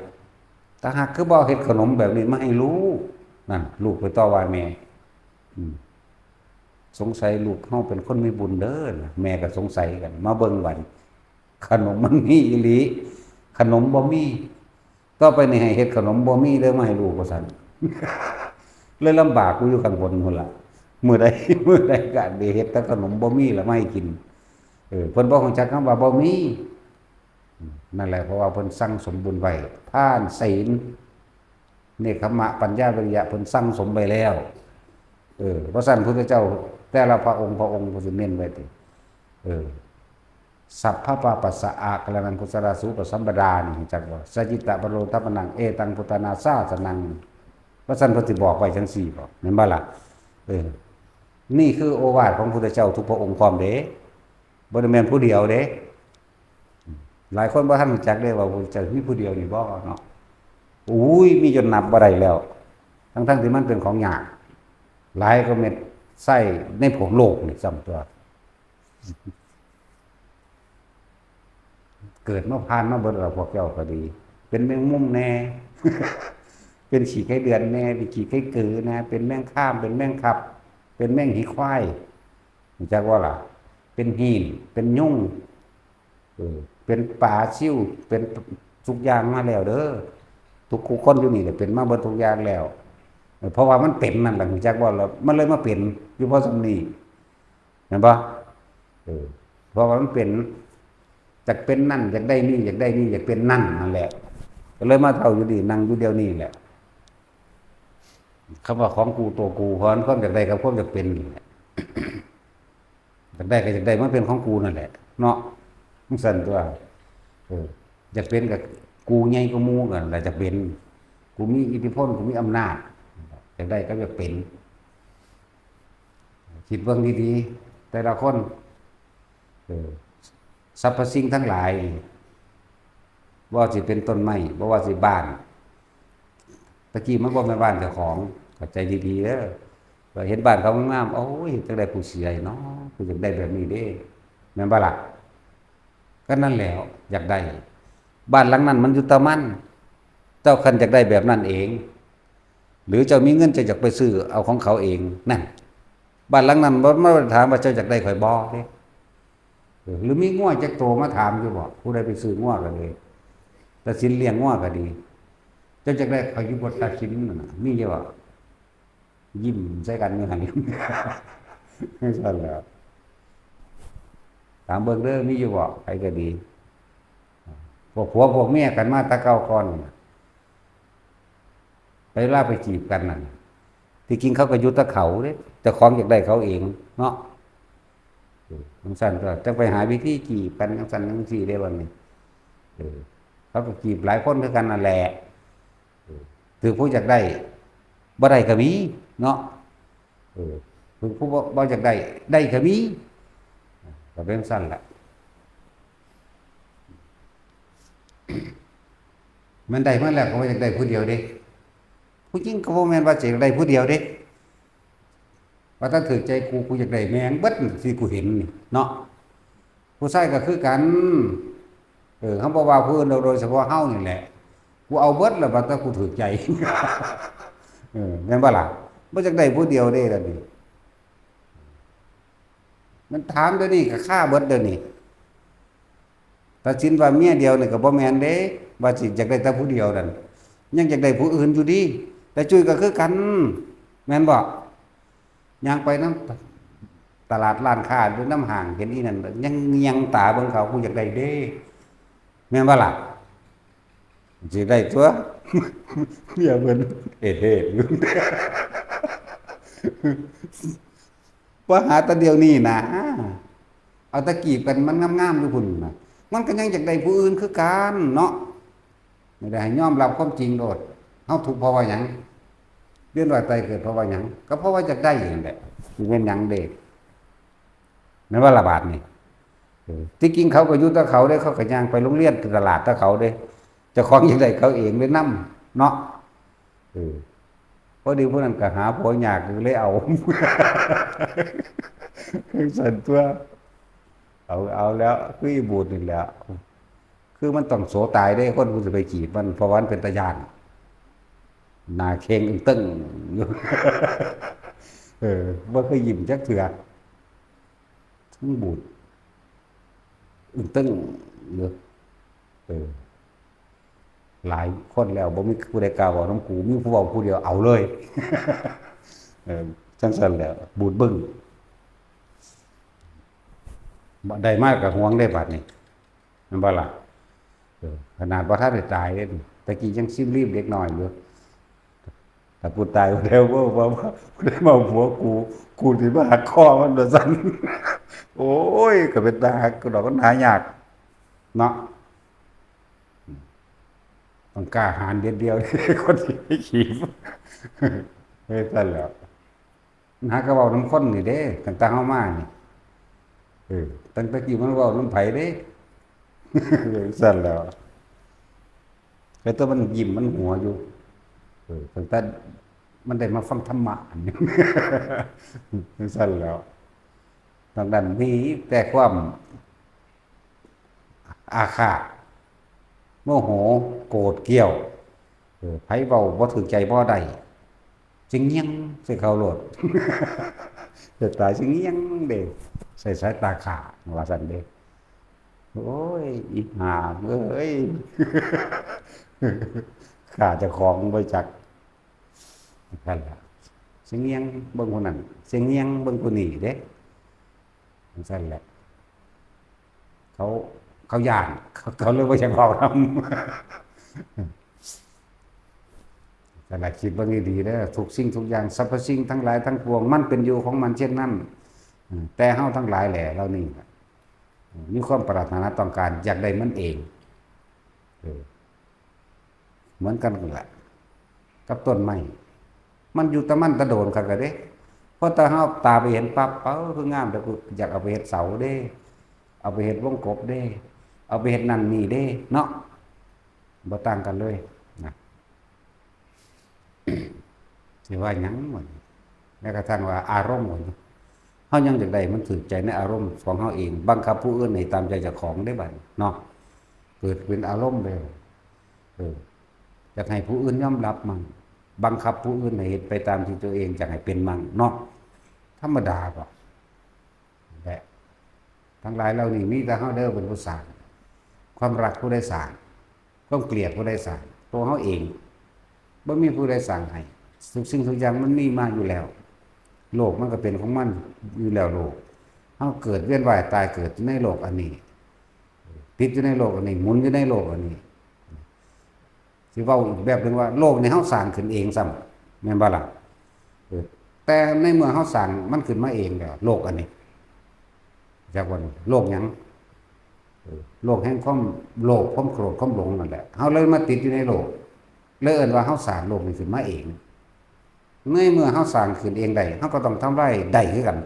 แต่ฮักคือบ่เฮ็ดขนมแบบนี้มาให้ลูก" นั่น ลูกไปต่อว่าแม่ อืม สงสัยลูกเฮาเป็นคนมีบุญเด้อ แม่ก็สงสัยกัน มาเบิ่งบัดนี้ ขนมมันมีอีหลี ขนมบ่มี ต่อไปนี่ให้เฮ็ดขนมบ่มีเด้อมาให้ลูก ว่าซั่น เลยลำบากกูอยู่ข้างบนพุ้นล่ะ มื้อใด มื้อใดก็ได้เฮ็ดแต่ขนมบ่มีละมาให้กิน เออ เพิ่นบ่รู้จักคำว่าบ่มี นั่นแหละ เพราะว่าเพิ่นสั่งสมบุญไว้ ทาน ศีล เนกขัมมะ ปัญญา วิริยะ เพิ่นสั่งสมไว้แล้ว เออ เพราะฉะนั้นพุทธเจ้าแต่ละพระองค์ พระองค์เพิ่นสิเน้นไว้ติ เออ สัพพะปาปัสสะอาคารังกุศลาสูปสัมปดานี่ รู้จักบ่ สจิตตะปโรธปนัง เอตังพุทธานาสาสนัง ว่าซั่นเพิ่นสิบอกไว้จังซี่บ่ แม่นบ่ล่ะ เออ นี่คือโอวาทของพุทธเจ้าทุกพระองค์พร้อมเด้ บ่ได้แม่นผู้เดียวเด้ หลายคนบ่ทันรู้จักเด้ว่าพุทธเจ้ามีผู้เดียวนี่บ่เนาะ อุ้ย มีจนนับบ่ได้แล้ว ทั้งๆที่มันเป็นของยาก หลายกว่าเม็ดไส้ในผงโลกนี่ซ้ำตัว เกิดมาผ่านมาเบิดแล้ว พวกเจ้าก็ดี เป็นแมงมุมแน่ เป็นขี้ไคเดือนแน่ เป็นขี้ไคกือแน่ เป็นแมงคาม เป็นแมงคับ เป็นแมงหีควาย รู้จักบ่ล่ะ เป็นหีน เป็นยุง เออ เป็นปลาซิว เป็นทุกอย่างมาแล้วเด้อ ทุกคนอยู่นี่แหละ เป็นมาเบิดทุกอย่างแล้ว เออ เพราะว่ามันเป็นนั่นแหละ รู้จักบ่ล่ะ มันเลยมาเป็นอยู่เพราะส่ำนี้ เห็นบ่ เออ เพราะว่ามันเป็น อยากเป็นนั่น อยากได้นี่ อยากได้นี่ อยากเป็นนั่น นั่นแหละ ก็เลยมาเฒ่าอยู่นี่ นั่งอยู่เดี๋ยวนี้แหละ คำว่าของกูตัวกู เพราะมันความอยากได้กับความอยากเป็นนี่แหละ อยากได้ก็อยากได้ มันเป็นของกูนั่นแหละ เนาะ จั่งซั้นตัว เออ อยากเป็นกับกูใหญ่กว่าหมู่กันแหละ อยากเป็น กูมีอิทธิพล กูมีอำนาจ อยากได้ก็อยากเป็น คิดเบิ่งดีๆ แต่ละคน เออ สรรพสิ่งทั้งหลาย บ่ว่าสิเป็นต้นไม้ บ่ว่าสิบ้าน ตะกี้มันบ่แม่นบ้านเจ้าของ เข้าใจดีๆ เด้อ ก็เห็นบ้านเขางามๆ โอ้ย จักได้ผู้เสียเนาะ กูอยากได้แบบนี้เด้ แม่นบ่ล่ะ ก็นั่นแหละ อยากได้ บ้านหลังนั้นมันอยู่แต่มัน เจ้าคันอยากได้แบบนั้นเอง หรือเจ้ามีเงินเจ้าอยากไปซื้อเอาของเขาเอง นั่น บ้านหลังนั้นบ่ บ่ได้ถามว่าเจ้าอยากได้ข่อยบ่เด้ เออ หรือมีงัวจักโตมาถามอยู่บ่ ผู้ใดไปซื้องัวก็ดี ตาสินเลี้ยงงัวก็ดี เจ้าอยากได้ข่อยอยู่บ่ ตาสินนั่นน่ะ มีอยู่บ่ ยิ้มใส่กันอยู่หั่น จั่งซั้นแหล้ว ถามเบิ่งเด้อ มีอยู่บ่ ไผก็ดี พวกผัวพวกเมียกันมาแต่เก่าก่อนน่ะ ไปลาไปจีบกันนั่น ที่จริงเขาก็อยู่แต่เขาเด้ เจ้าของอยากได้เขาเองเนาะ เออ จั่งซั้นก็จั่งไปหาวิธีจีบกันจั่งซั้นจั่งซี้เด้บัดนี้ เออ เขาก็จีบหลายคนคือกันนั่นแหละ เออ ถืกผู้อยากได้ บ่ได้ก็มีเนาะ เออ ถืกผู้บ่ บ่อยากได้ ได้ก็มี ก็เป็นจั่งซั้นแหละ มันได้มาแล้วก็บ่อยากได้ผู้เดียวเด้ ผู้หญิงก็บ่แม่นว่าสิอยากได้ผู้เดียวเด้ ว่าถ้าถืกใจกู กูอยากได้แม่งเบิดที่กูเห็นนี่เนาะ ผู้ชายก็คือกัน เออ เฮาบ่ว่าผู้อื่นดอก โดยเฉพาะเฮานี่แหละ กูเอาเบิดแล้ว ว่าถ้ากูถืกใจ เออ แม่นบ่ล่ะ บ่อยากได้ผู้เดียวเด้ล่ะนี่ มันถามเดี๋ยวนี้ก็ฆ่าเบิดเดี๋ยวนี้ ตัดสินว่าเมียเดียวนี่ก็บ่แม่นเด้ ว่าสิอยากได้แต่ผู้เดียวนั่น ยังอยากได้ผู้อื่นอยู่ดี แต่จุ้ยก็คือกัน แม่นบ่ ย่างไปนำตลาดร้านค้าหรือนำห้าง เห็นอีนั่น ยังเงี่ยงตาเบิ่งเขา กูอยากได้เด้ แม่นบ่ล่ะ สิได้ตัว เมียเพิ่นเอดเฮ็ดอยู่ ว่าหาแต่เดี๋ยวนี้นะ เอาแต่กีบกันมันงามๆอยู่พุ่นน่ะ มันก็ยังอยากได้ผู้อื่นคือกันเนาะ ไม่ได้ให้ยอมรับความจริงโลด เฮาทุกข์เพราะว่าหยัง เวียนว่ายตายเกิดเพราะว่าหยัง ก็เพราะว่าอยากได้นั่นแหละ สิเป็นหยังเด้ แม่นบ่ล่ะบาดนี่ เออ ที่จริงเขาก็อยู่แต่เขาเด้ เขาก็ย่างไปโรงเรียนตลาดแต่เขาเด้ เจ้าของอยากได้เขาเองเลยนำเนาะ เออ พอดีผู้นั้นก็หาผัวยากอยู่เลยเอา ซั่นตัว เอา เอาแล้ว คืออีบูดนี่แหละ คือมันต้องโสตายเด้ คนผู้สิไปจีบมัน เพราะว่ามันเป็นตาย้าน หน้าเข่งอึ้งตึงอยู่ เออ บ่เคยยิ้มจักเทื่อ ทั้งบูด อึ้งตึงอยู่ เออ หลายคนแล้ว บ่มีผู้ใดกล้าเว้านำกู มีผู้เว้าผู้เดียว เอาเลย เออ จั่งซั้นแหละ บูดบึ้ง ได้มาก็หวงเด้บัดนี้ แม่นบ่ล่ะ เออ ขนาดบ่ทันได้ตายเด้ ตะกี้ยังซิมรีบเด็กน้อยอยู่ ถ้ากูตายแล้ว บ่ บ่ บ่ได้มาผัวกู กูสิมาหักคอมันว่าซั่น โอ้ย ก็เป็นตาหักดอก มันหายากเนาะ ต้องกล้าหาญเด็ดเดี่ยว คนสิไปจีบ เฮ็ดซั่นแหล้ว หากะเว้านำคนนี่เด้ ตั้งแต่เฮามานี่ เออ ตั้งแต่กี้มันเว้านำไผเด้ ซั่นแหล้ว แต่ตัวมันยิ้มมันหัวอยู่ เออ ตั้งแต่มันได้มาฟังธรรมะ ซั่นแหล้ว นอกนั้นมีแต่ความ อาฆาต โมโห โกรธเกรี้ยว เออ ไผเว้าบ่ถูกใจบ่ได้ สิเงี่ยงใส่เขาโลด เกิดตายสิเงี่ยงเด้ ใส่สายตาฆ่า ว่าซั่นเด้ โอ้ย อีห่าเอ้ย ฆ่าเจ้าของบ่จัก นั่นล่ะ สิเงี่ยงเบิ่งผู้นั้น สิเงี่ยงเบิ่งผู้นี้เด้ จั่งซั่นแหละ เขา เขาย้าน เขา เขาเลยบ่อยากเว้านำ นั่นล่ะ คิดเบิ่งดีๆเด้อ ทุกสิ่งทุกอย่าง สรรพสิ่งทั้งหลายทั้งปวง มันเป็นอยู่ของมันเช่นนั้น อืม แต่เฮาทั้งหลายแหละ เหล่านี้น่ะ อืม มีความปรารถนาต้องการอยากได้มันเอง เออ เหมือนกันนั่นแหละ กับต้นไม้ มันอยู่แต่มันแต่โดนคักแล้วเด้ พอแต่เฮาตาไปเห็นปั๊บ เอ้า คืองาม แต่กูอยากเอาไปเฮ็ดเสาเด้ เอาไปเฮ็ดวงกบเด้ เอาไปเฮ็ดนั่นนี่เด้ เนาะ บ่ต่างกันเลยนะ สิว่าหยังวะนี่ แม้กระทั่งว่าอารมณ์ของเฮายังอยากได้มันถืกใจในอารมณ์ของเฮาเอง บังคับผู้อื่นให้ตามใจเจ้าของได้บัดนี้เนาะ เกิดเป็นอารมณ์ไป เออ อยากให้ผู้อื่นยอมรับมั่ง บังคับผู้อื่นให้เฮ็ดไปตามที่ตัวเองอยากให้เป็นมั่งเนาะ ธรรมดาบ่ และทั้งหลายเหล่านี้มีแต่เฮาเด้อเป็นผู้สร้าง ความรักผู้ใดสร้าง ความเกลียดผู้ใดสร้าง ตัวเฮาเอง บ่มีผู้ใดสร้างให้ ทุกสิ่งทุกอย่างมันมีมาอยู่แล้ว โลกมันก็เป็นของมันอยู่แล้วโลก เฮาเกิดเวียนว่ายตายเกิดในโลกอันนี้ ติดอยู่ในโลกอันนี้ หมุนอยู่ในโลกอันนี้ สิเว้าอีกแบบหนึ่งว่าโลกนี้เฮาสร้างขึ้นเองซ้ำ แม่นบ่ล่ะ เออ แต่ในเมื่อเฮาสร้างมันขึ้นมาเองแล้ว โลกอันนี้ จักว่าโลกหยัง เออ โลกแห่งความโลภ ความโกรธ ความหลงนั่นแหละ เฮาเลยมาติดอยู่ในโลก เลยเอิ้นว่าเฮาสร้างโลกนี้ขึ้นมาเอง ในเมื่อเฮาสร้างขึ้นเองได้ เฮาก็ต้องทำลายได้คือกัน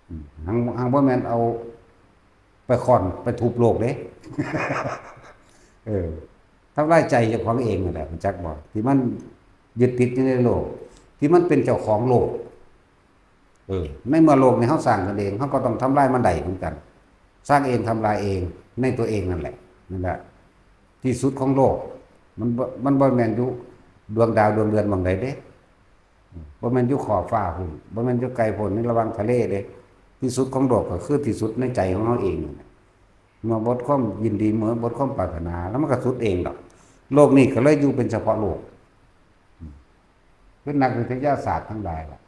อืม หาง หางบ่แม่นเอาไปค้อนไปทุบโลกเด้ เออ ทำลายใจเจ้าของเองนั่นแหละ รู้จักบ่ ที่มันยึดติดอยู่ในโลก ที่มันเป็นเจ้าของโลก เออ ในเมื่อโลกนี้เฮาสร้างขึ้นเอง เฮาก็ต้องทำลายมันได้เหมือนกัน สร้างเองทำลายเองในตัวเองนั่นแหละ นั่นแหละ ที่สุดของโลก มันบ่ มันบ่แม่นอยู่ดวงดาวดวงเดือนหม่องใดเด้ บ่แม่นอยู่ขอบฟ้าพุ้น บ่แม่นอยู่ไกลพุ้น ในระหว่างทะเลเด้ ที่สุดของโลกก็คือที่สุดในใจของเฮาเองนั่นแหละ เมื่อหมดความยินดี เมื่อหมดความปรารถนา แล้วมันก็สุดเองดอก โลกนี้ก็เลยอยู่เป็นเฉพาะโลก คือนักวิทยาศาสตร์ทั้งหลายล่ะ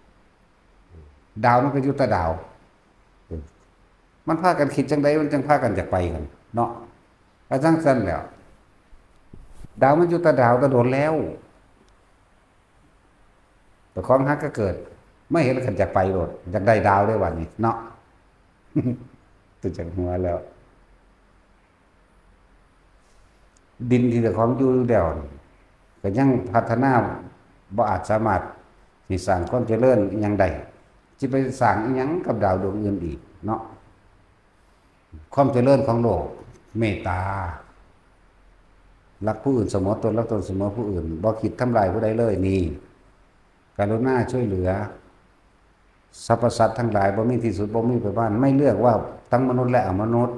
ดาวมันก็อยู่แต่ดาว มันพากันคิดจังใด มันจังพากันอยากไปกัน เนาะ ก็จังซั่นแหล้ว ดาวมันอยู่แต่ดาวแต่โดนแล้ว เจ้าของหากะเกิด มาเห็นแล้วก็อยากไปโลด อยากได้ดาวเด้บัดนี้เนาะ ตัวจักหัวแล้ว ดินที่เจ้าของอยู่แล้วนี่ ก็ยังพัฒนาบ่อาจสามารถสิสร้างความเจริญอิหยังได้ สิไปสร้างอิหยังกับดาวดวงอื่นอีกเนาะ ความเจริญของโลก เมตตา รักผู้อื่นเสมอตน รักตนเสมอผู้อื่น บ่คิดทำลายผู้ใดเลย นี่ กรุณาช่วยเหลือ สรรพสัตว์ทั้งหลาย บ่มีที่สุด บ่มีประมาณ ไม่เลือกว่าทั้งมนุษย์และอมนุษย์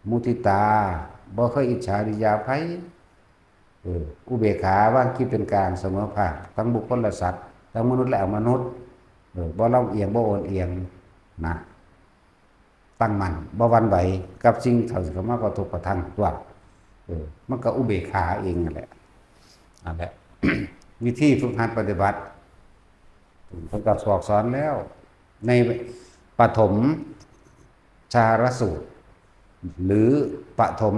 มุทิตา บ่เคยอิจฉาริษยาไผ เออ อุเบกขาวางจิตเป็นกลางเสมอภาค ทั้งบุคคลและสัตว์ ทั้งมนุษย์และอมนุษย์ เออ บ่ลำเอียง บ่โอนเอียง นะ ตั้งมั่น บ่หวั่นไหว กับสิ่งที่เข้ามากระทบกระทั่งตัว เออ มันก็อุเบกขาเองนั่นแหละ นั่นแหละ วิธีฝึกหัดปฏิบัติ เพิ่นก็บอกสอนแล้ว ในปฐมฌารสูตร หรือปฐม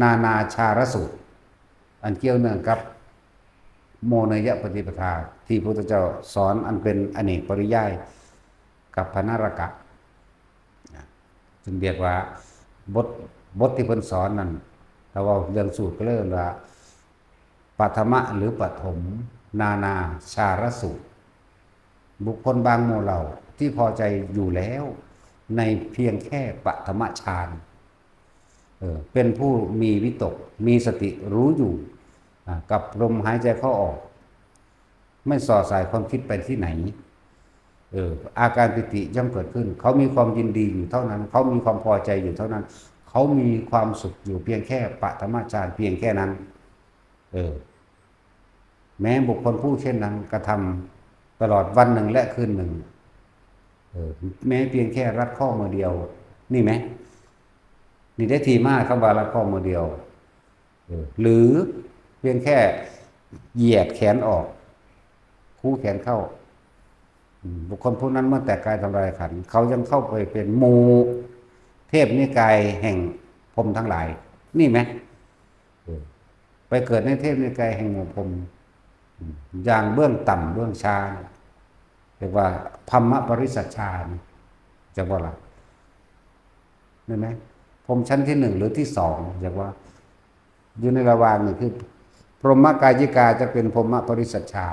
นานาฌารสูตร อันเกี่ยวเนื่องกับโมเนยปฏิปทา ที่พระพุทธเจ้าสอนอันเป็นอเนกปริยาย กัปปนรกะ นะ จึงเรียกว่าบท บทที่เพิ่นสอนนั่น ถ้าเว้าเรื่องสูตรก็เลยว่า ปฐมะหรือปฐมนานาฌารสูตร บุคคลบางหมู่เหล่าที่พอใจอยู่แล้วในเพียงแค่ปฐมฌาน เออ เป็นผู้มีวิตก มีสติรู้อยู่ อ่า กับลมหายใจเข้าออก ไม่ส่อสายความคิดไปที่ไหน เออ อาการปีติย่อมเกิดขึ้น เขามีความยินดีอยู่เท่านั้น เขามีความพอใจอยู่เท่านั้น เขามีความสุขอยู่เพียงแค่ปฐมฌานเพียงแค่นั้น เออ แม้บุคคลผู้เช่นนั้นกระทำตลอดวันหนึ่งและคืนหนึ่ง เออ แม้เพียงแค่รัดข้อมือเดียว นี่ไหม นี่ได้ที่มาคำว่ารัดข้อมือเดียว เออ หรือเพียงแค่เหยียดแขนออก คู่แขนเข้า อืม บุคคลผู้นั้นเมื่อแตกกายทำลายขันธ์ เขายังเข้าไปเป็นหมู่เทพนิกายแห่งพรหมทั้งหลาย นี่ไหม เออ ไปเกิดในเทพนิกายแห่งหมู่พรหม อืม อย่างเบื้องต่ำเบื้องช้า เรียกว่าพรหมปริสัชฌาน จะว่าละ ได้ไหม พรหมชั้นที่หนึ่งหรือที่สอง เรียกว่า อยู่ในระหว่างนี่คือ พรหมกายิกาจะเป็นพรหมปริสัชฌา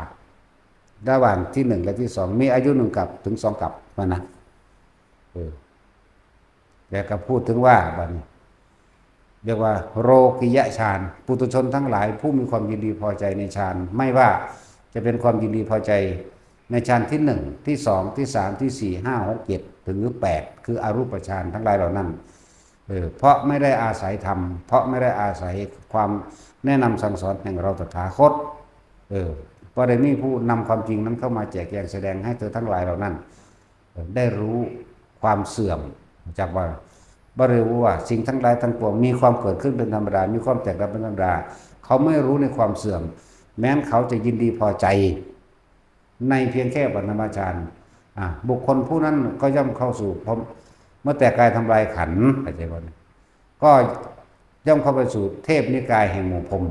ระหว่างที่หนึ่งและที่สอง มีอายุหนึ่งกับถึงสองกับมานะ เออ แล้วก็พูดถึงว่าบัดนี้ เรียกว่าโลกิยฌาน ปุถุชนทั้งหลายผู้มีความยินดีพอใจในฌาน ไม่ว่าจะเป็นความยินดีพอใจ ในฌานที่หนึ่ง ที่สอง ที่สาม ที่สี่ ห้า หก เจ็ด ถึงแปด คืออรูปฌานทั้งหลายเหล่านั้น เออ เพราะไม่ได้อาศัยธรรม เพราะไม่ได้อาศัยความแนะนำสั่งสอนแห่งเราตถาคต เออ บ่ได้มีผู้นำความจริงนั้นเข้ามาแจกแจงแสดงให้เธอทั้งหลายเหล่านั้น เออ ได้รู้ความเสื่อม จากว่า บ่ได้รู้ว่าสิ่งทั้งหลายทั้งปวงมีความเกิดขึ้นเป็นธรรมดา มีความแตกดับเป็นธรรมดา เขาไม่รู้ในความเสื่อม แม้นเขาจะยินดีพอใจ ในเพียงแค่ปฐมฌาน อ่ะ บุคคลผู้นั้นก็ย่อมเข้าสู่พรหม เมื่อแตกกายทำลายขันธ์ เข้าใจบ่ ก็ย่อมเข้าไปสู่เทพนิกายแห่งหมู่พรหม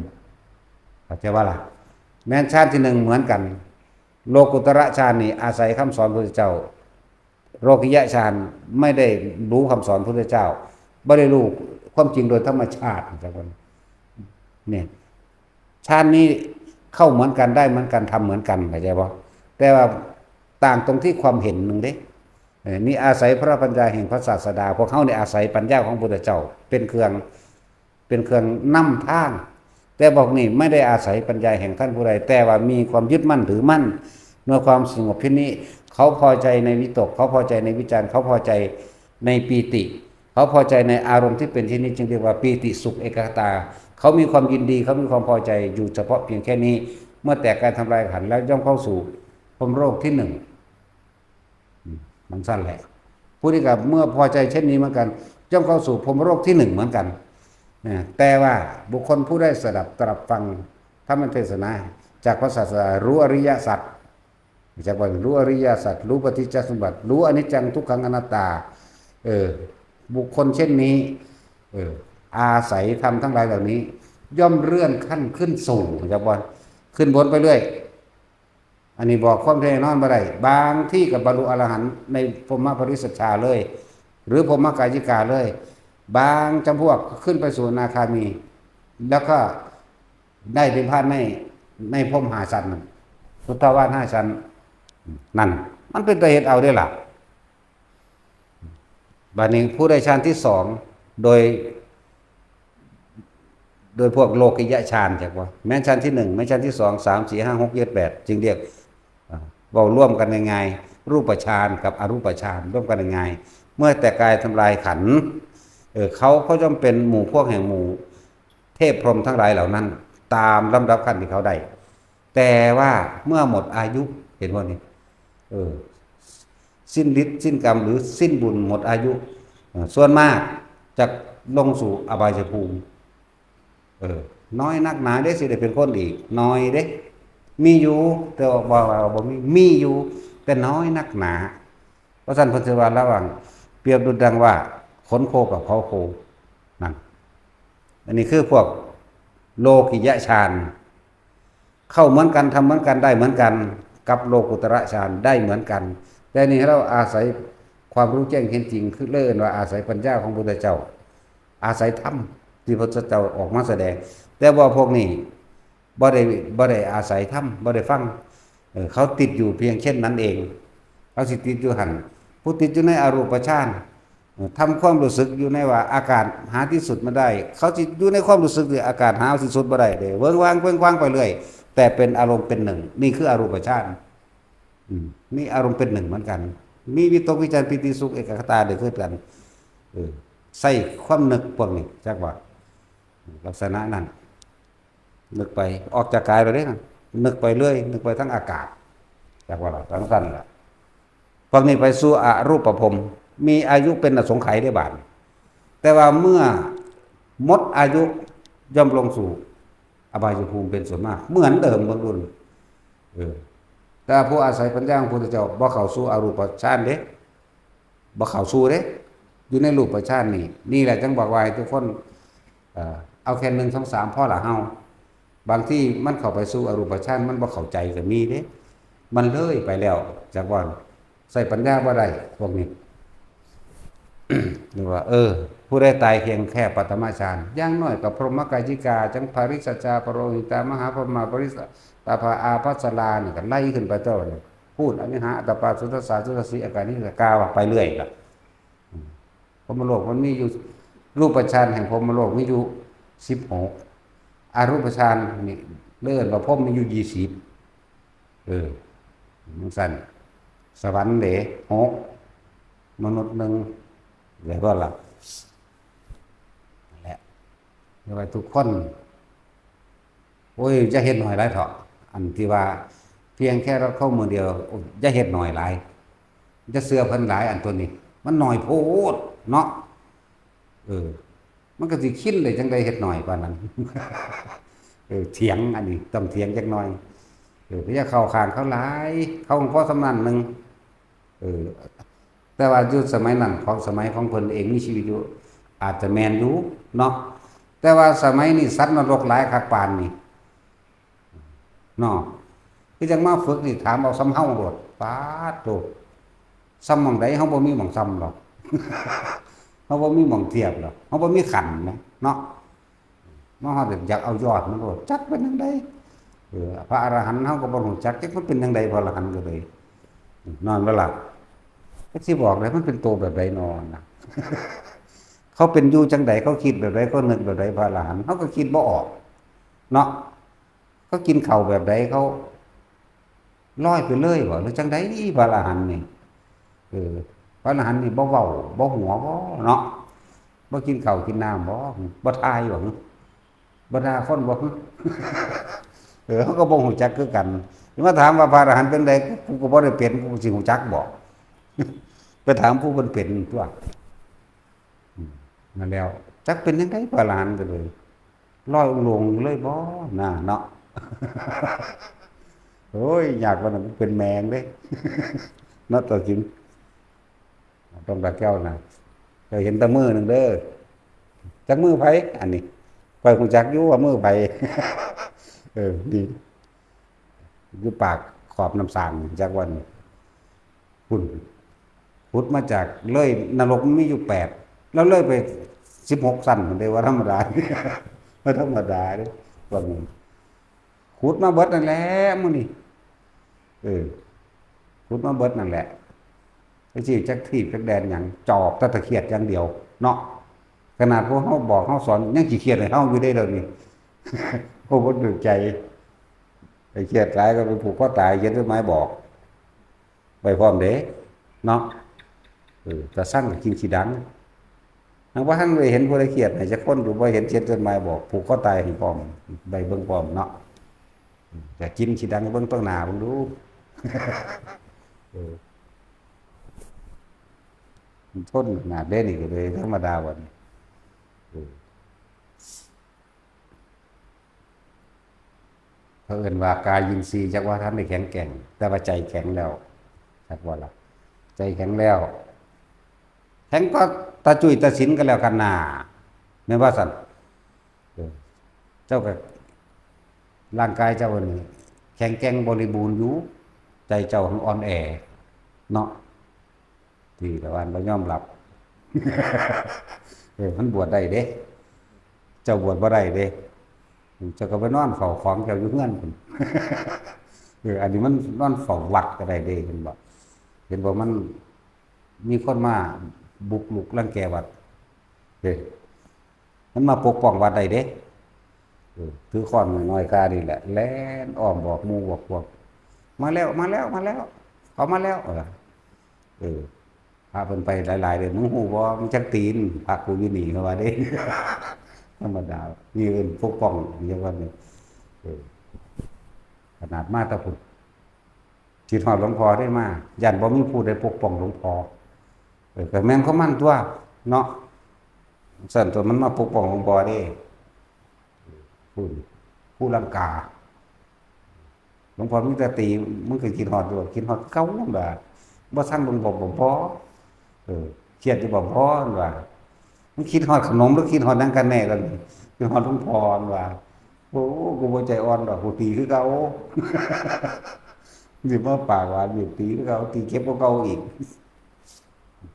เข้าใจว่าล่ะ แม้นฌานที่หนึ่งเหมือนกัน โลกุตระฌานนี่อาศัยคำสอนพระพุทธเจ้า โลกิยะฌานไม่ได้รู้คำสอนพระพุทธเจ้า บ่ได้รู้ความจริงโดยธรรมชาติ เข้าใจบ่ เนี่ย ฌานนี้เข้าเหมือนกัน ได้เหมือนกัน ทำเหมือนกัน เข้าใจบ่ แต่ว่าต่างตรงที่ความเห็นหนึ่งเด้ เออ นี่อาศัยพระปัญญาแห่งพระศาสดา พวกเฮานี่อาศัยปัญญาของพระพุทธเจ้าเป็นเครื่อง เป็นเครื่องนำทาง แต่พวกนี้ไม่ได้อาศัยปัญญาแห่งท่านผู้ใด แต่ว่ามีความยึดมั่นถือมั่น เมื่อความสงบเช่นนี้ เขาพอใจในวิตก เขาพอใจในวิจาร เขาพอใจในปีติ เขาพอใจในอารมณ์ที่เป็นเช่นนี้ จึงเรียกว่าปีติสุขเอกคตา เขามีความยินดี เขามีความพอใจอยู่เฉพาะเพียงแค่นี้ เมื่อแตกกายทำลายขันธ์แล้วย่อมเข้าสู่พรหมโลกที่หนึ่ง อืม มันสั้นแหละ ผู้นี้ก็เมื่อพอใจเช่นนี้เหมือนกัน ย่อมเข้าสู่พรหมโลกที่หนึ่งเหมือนกัน นะ แต่ว่าบุคคลผู้ได้สดับตรับฟังธรรมเทศนาจากพระศาสดา รู้อริยสัจ จากว่ารู้อริยสัจ รู้ปฏิจจสมบัติ รู้อนิจจังทุกขังอนัตตา เออ บุคคลเช่นนี้ เออ อาศัยธรรมทั้งหลายเหล่านี้ ย่อมเลื่อนขั้นขึ้นสู่ จากว่าขึ้นบนไปเรื่อย อันนี้บอกความแน่นอนบ่ได้ บางที่ก็บรรลุอรหันต์ในพรหมปริสัชฌาเลย หรือพรหมกายิกาเลย บางจำพวกก็ขึ้นไปสู่อนาคามี แล้วก็ได้เป็นพระใน ในพรหมห้าชั้นนั่น สุทธาวาสห้าชั้น นั่น มันเป็นตาเฮ็ดเอาเด้อล่ะ บัดนี้ผู้ได้ฌานที่สอง โดย โดยพวกโลกิยะฌาน จักว่า แม้นฌานที่หนึ่ง แม้นฌานที่สอง สาม สี่ ห้า หก เจ็ด แปด จึงเรียก อ่า เว้าร่วมกันง่ายๆ รูปฌานกับอรูปฌาน ร่วมกันง่ายๆ เมื่อแตกกายทำลายขันธ์ เออ เขาก็ย่อมเป็นหมู่พวกแห่งหมู่เทพพรหมทั้งหลายเหล่านั้น ตามลำดับขั้นที่เขาได้ แต่ว่าเมื่อหมดอายุ เห็นบ่นี่ เออ สิ้นฤทธิ์สิ้นกรรมหรือสิ้นบุญหมดอายุ เออ ส่วนมากจะลงสู่อบายภูมิ เออ น้อยนักหนาเด้สิได้เป็นคนอีก น้อยเด้ มีอยู่ แต่ว่าบ่ บ่ บ่มี มีอยู่ แต่น้อยนักหนา เพราะฉะนั้นเพิ่นสิว่าระหว่าง เปรียบดุจดังว่าขนโคกับเขาโค นั่น อันนี้คือพวกโลกิยะฌาน เข้าเหมือนกัน ทำเหมือนกัน ได้เหมือนกัน กับโลกุตระฌานได้เหมือนกัน แต่นี่เราอาศัยความรู้แจ้งเห็นจริง คือเรียกว่าอาศัยปัญญาของพุทธเจ้า อาศัยธรรมที่พระพุทธเจ้าออกมาแสดง แต่ว่าพวกนี้บ่ได้ บ่ได้อาศัยธรรม บ่ได้ฟัง เออ เขาติดอยู่เพียงเช่นนั้นเอง เขาสิติดอยู่หั่น ผู้ติดอยู่ในอรูปฌาน เอ่อ ทำความรู้สึกอยู่ในว่าอากาศหาที่สุดไม่ได้ เขาสิอยู่ในความรู้สึกที่อากาศหาที่สุดบ่ได้เด้ เวิ้งว้างเวิ้งว้างไปเรื่อย แต่เป็นอารมณ์เป็นหนึ่ง นี่คืออรูปฌาน อืม นี่อารมณ์เป็นหนึ่งเหมือนกัน มีวิตกวิจารปีติสุขเอกคตาได้คือกัน เออ ใส่ความนึกพวกนี้ จักว่า ลักษณะนั้น นึกไป ออกจากกายไปเลยนะ นึกไปเรื่อย นึกไปทั้งอากาศ จักว่าล่ะ จังซั่นล่ะ พวกนี้ไปสู่อรูปพรหม มีอายุเป็นอสงไขยได้บาด แต่ว่าเมื่อหมดอายุย่อมลงสู่อบายภูมิเป็นส่วนมาก เหมือนเดิมเบิ่งดู เออ แต่ผู้อาศัยปัญญาของพระพุทธเจ้าบ่เข้าสู่อรูปฌานเด้ บ่เข้าสู่เด้ อยู่ในรูปฌานนี่ นี่แหละจังบอกว่าให้ทุกคน เอ่อ เอาแค่หนึ่ง สอง สาม พอละเฮา บางทีมันเข้าไปสู่อรูปฌาน มันบ่เข้าใจก็มีเด้ มันเลยไปแล้ว จักว่า ใช้ปัญญาบ่ได้ พวกนี้ หรือว่า เออ ผู้ใดตายเพียงแค่ปฐมฌาน อย่างน้อยก็พรหมกายิกา จังปริสัจจา ปโรหิตา มหาพรหมา ปริสตาภา อาภัสรา นี่ก็ไล่ขึ้นไปเท่านั้น พูดอนิหา อัตตปา สุทัสสา สุทัสสี อาการนี้ก็กล่าวไปเรื่อยล่ะ อืม พรหมโลกมันมีอยู่ รูปฌานแห่งพรหมโลกมีอยู่สิบหก อรูปฌานนี่เรียกว่าพรหมมีอยู่ยี่สิบ เออ จั่งซั้น สวรรค์เด้ หก มนุษย์ หนึ่ง ได้บ่ล่ะ นั่นแหละ เรียกว่าทุกคน โอ้ย อย่าเฮ็ดน้อยหลายเถาะ อันที่ว่า เพียงแค่รอดเข้ามื้อเดียว โอ้ย อย่าเฮ็ดน้อยหลาย อย่าเชื่อเพิ่นหลาย อันตัวนี้ มันน้อยโพดเนาะ เออ มันก็สิคิดได้จั่งใด๋ เฮ็ดน้อยปานนั้น เออ เถียง อันนี้ต้องเถียงจักหน่อย เออ อย่าเข้าข้างเขาหลาย เขาก็พอส่ำนั้นหนึ่ง เออ แต่ว่าอยู่สมัยนั้น ของสมัยของเพิ่นเองมีชีวิตอยู่ อาจจะแม่นอยู่เนาะ แต่ว่าสมัยนี้สัตว์นรกหลายคักปานนี้ เนาะ คือจั่งมาฝึกนี่ถามเอาส่ำเฮาโลด ป๊าดโธ่ ส่ำหม่องใด๋ เฮาบ่มีหม่องส่ำหรอก เฮาบ่มีหม่องเทียบหรอก เฮาบ่มีขันนะ เนาะ มาฮอดอยากเอายอดมันโลด จักเป็นจั่งใด๋ เออ พระอรหันต์เฮาก็บ่ฮู้จัก จักมันเป็นจั่งใด๋ พระอรหันต์ก็เลย นอนบ่หลับ จักสิบอกเลยมันเป็นโตแบบใด๋นอนนะ เขาเป็นอยู่จั่งใด๋ เขาคิดแบบใด๋ เขานึกแบบใด๋ พระอรหันต์ เฮาก็คิดบ่ออก เนาะ เขากินข้าวแบบใด๋ เขาลอยไปเลยบ่ หรือจั่งใด๋ พระอรหันต์นี่ เออ พระอรหันต์นี่บ่เว้า บ่หัวบ่เนาะ บ่กินข้าวกินน้ำบ่ บ่ถ่ายบ่ บ่ด่าคนบ่ เออ เฮาก็บ่ฮู้จักคือกัน สิมาถามว่าพระอรหันต์เป็นใด๋ กูก็บ่ได้เป็น กูสิฮู้จักบ่ ไปถามผู้เพิ่นเป็นตั๊ว อืม นั่นแล้ว จักเป็นจั่งใด๋ พระอรหันต์ก็เลย ลอยองค์ลงเลยบ่ น่าเนาะ โอ้ย ยากกว่านั้น เป็นแมงเด้ เนาะ ตัวจริง ต้องตาแก้วนะ เจ้าเห็นแต่มือหนึ่งเด้อ จักมือไผ อันนี้ ข้อยฮู้จักอยู่ว่ามือไผ เออ นี่ อยู่ปากขอบน้ำสาง จักวัน พุ้น ขุดมาจากเลย นรกมันมีอยู่แปด แล้วเลยไปสิบหกชั้นพุ้นเด้ บ่ธรรมดา บ่ธรรมดาเด้ ว่าแม่น ขุดมาเบิดนั่นแหละมื้อนี้ เออ ขุดมาเบิดนั่นแหละ จักสิจักถีบจักแดนหยัง จอบแต่ตะเขียดอย่างเดียว เนาะ ขนาดพวกเฮาบอกเฮาสอน ยังขี้เขียดให้เฮาอยู่เด้เดี๋ยวนี้ โอ้ บ่ถูกใจ ไปเครียดหลายก็ไปผูกคอตาย เขียนจดหมายบอก ไปพร้อมเด้ เนาะ เออ ตาซังก็กินขี้ดัง หากว่าหันไปเห็นผู้ใดเครียดให้จักคนอยู่ บ่เห็นเขียนจดหมายบอก ผูกคอตายให้พร้อม ไปเบิ่งพร้อมเนาะ จะกินขี้ดังเบิ่งต่างหน้าเบิ่งดู เออ มันทนขนาดเด้นี่ก็เลยธรรมดาวันนี้ เออ เขาเอิ้นว่ากายินทรีย์จักว่าทันได้แข็งแกร่ง แต่ว่าใจแข็งแล้ว จักว่าล่ะ ใจแข็งแล้ว แข็งก็ตาจุ้ยตาสินก็แล้วกันน่า แม่นว่าซั่น เออ เจ้าก็ ร่างกายเจ้านี่แข็งแกร่งบริบูรณ์อยู่ ใจเจ้ามันอ่อนแอ เนาะ ที่ละวันบ่ยอมรับ เออ มันบวชได้เด้ เจ้าบวชบ่ได้เด้ เจ้าก็ไปนอนเฝ้าของเจ้าอยู่เฮือนพุ้น เออ อันนี้มันนอนเฝ้าวัดก็ได้เด้ เห็นบ่ เห็นบ่ มันมีคนมาบุกรุกรังแกวัด เออ มันมาปกป้องวัดได้เด้ เออ ถือค้อนน้อยๆ คานี่แหละ แล่นอ้อมบอกหมู่บอกพวก มาแล้ว มาแล้ว มาแล้ว เขามาแล้ว เออ เออ พาเพิ่นไปหลายๆ เด้ มึงฮู้บ่ มึงจักตีน พระกูอยู่นี่ เขาว่าเด้ ธรรมดา นี่เอิ้นปกป้อง อย่างว่านี่ เออ ขนาดมาแต่พุ้น คิดฮอดหลวงพ่อเด้มา ย้านบ่มีผู้ใดปกป้องหลวงพ่อ เออ ก็แม่นของมันตั๊ว เนาะ ซั่นตั๊ว มันมาปกป้องหลวงพ่อเด้ ผู้ ผู้ลังกา หลวงพ่อมีแต่ตี มึงก็คิดฮอดอยู่ คิดฮอดคือเก่านั่นล่ะ บ่ซังหลวงพ่อบ่ บ่ เออ เครียดอยู่บ่ บ่ นั่นว่า มึงคิดฮอดขนมหรือคิดฮอดหยังกันแน่ล่ะนี่ คิดฮอดหลวงพ่อนั่นว่า โอ้ กูบ่ใจอ่อนดอก กูตีคือเก่า สิมาปากหวานอยู่ ตีคือเก่า ตีเจ็บกว่าเก่าอีก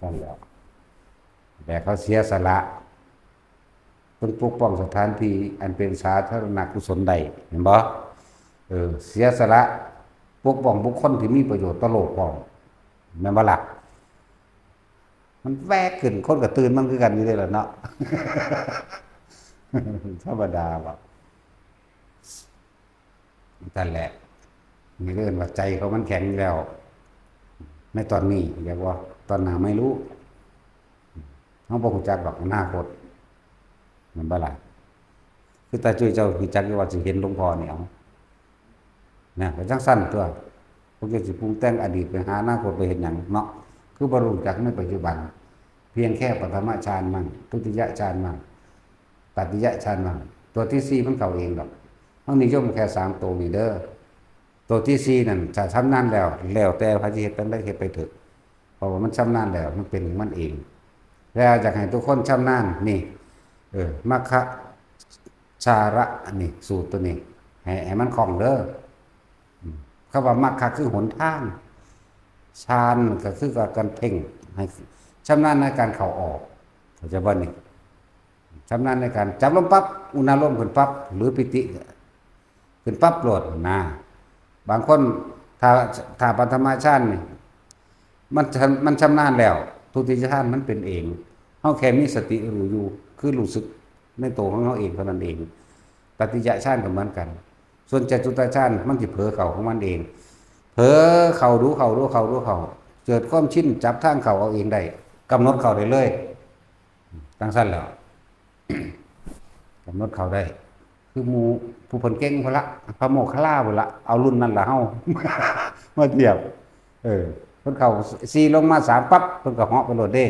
นั่นแหละ แต่เขาเสียสละ เพิ่นปกป้องสถานที่อันเป็นสาธารณกุศลได้ เห็นบ่ เออ เสียสละปกป้องบุคคลที่มีประโยชน์ต่อโลกพร้อม แม่นบ่ล่ะ มันแวกขึ้น คนก็ตื่นมันคือกันอยู่เด้ล่ะเนาะ ธรรมดาบ่ นั่นแหละ นี่เรียกว่าใจเขามันแข็งแล้ว ในตอนนี้ เรียกว่า ตอนหน้าไม่รู้ เฮาบ่ฮู้จักดอกอนาคต แม่นบ่ล่ะ คือตาจุ้ยเจ้าฮู้จักอยู่ว่าสิเห็นหลวงพ่อนี่ เอา นะ ก็จั่งซั่นตั๊ว พวกเจ้าสิปรุงแต่งอดีตไปหาอนาคตไปเฮ็ดหยังเนาะ คือบ่ฮู้จักในปัจจุบัน เพียงแค่ปฐมฌานมั่ง ทุติยฌานมั่ง ตติยฌานมั่ง ตัวที่สี่มันเข้าเองดอก เฮานิยมแค่สามตัวนี่เด้อ ตัวที่สี่นั่น ถ้าชำนาญแล้ว แล้วแต่ไผสิเฮ็ดจั่งใดเฮ็ดไปเถอะ เพราะว่ามันชำนาญแล้ว มันเป็นของมันเอง แล้วอยากให้ทุกคนชำนาญ นี่ เออ มัคคะชาระ นี่ สูตรตัวนี้ ให้ ให้มันคล่องเด้อ อืม คำว่ามัคคะคือหนทาง ฌานก็คือการเพ่ง ให้ชำนาญในการเข้าออก เข้าใจบ่นี่ ชำนาญในการจับลมปั๊บ อุณาโลมขึ้นปั๊บ หรือปีติขึ้นปั๊บโลดนะ บางคน ถ้า ถ้าปฐมฌานนี่ มันชำ มันชำนาญแล้ว ทุติยฌานมันเป็นเอง เฮาแค่มีสติรู้อยู่ คือรู้สึกในตัวของเฮาเองเท่านั้นเอง ตติยฌานก็เหมือนกัน ส่วนจตุตฌานมันสิเผลอเข้าของมันเอง เผลอเข้าดูเข้าดูเข้าดูเข้า เกิดความชินจับทางเข้าเอาเองได้ กำหนดเข้าได้เลย จั่งซั่นแหล้ว กำหนดเข้าได้ คือหมู่ผู้เพิ่นเก่งพุ้นละ พระโมคคัลลาพุ้นละ เอารุ่นนั้นล่ะเฮา มาเทียบ เออ เพิ่นเข้าสี่ลงมาสามปั๊บ เพิ่นก็เหาะไปโลดเด้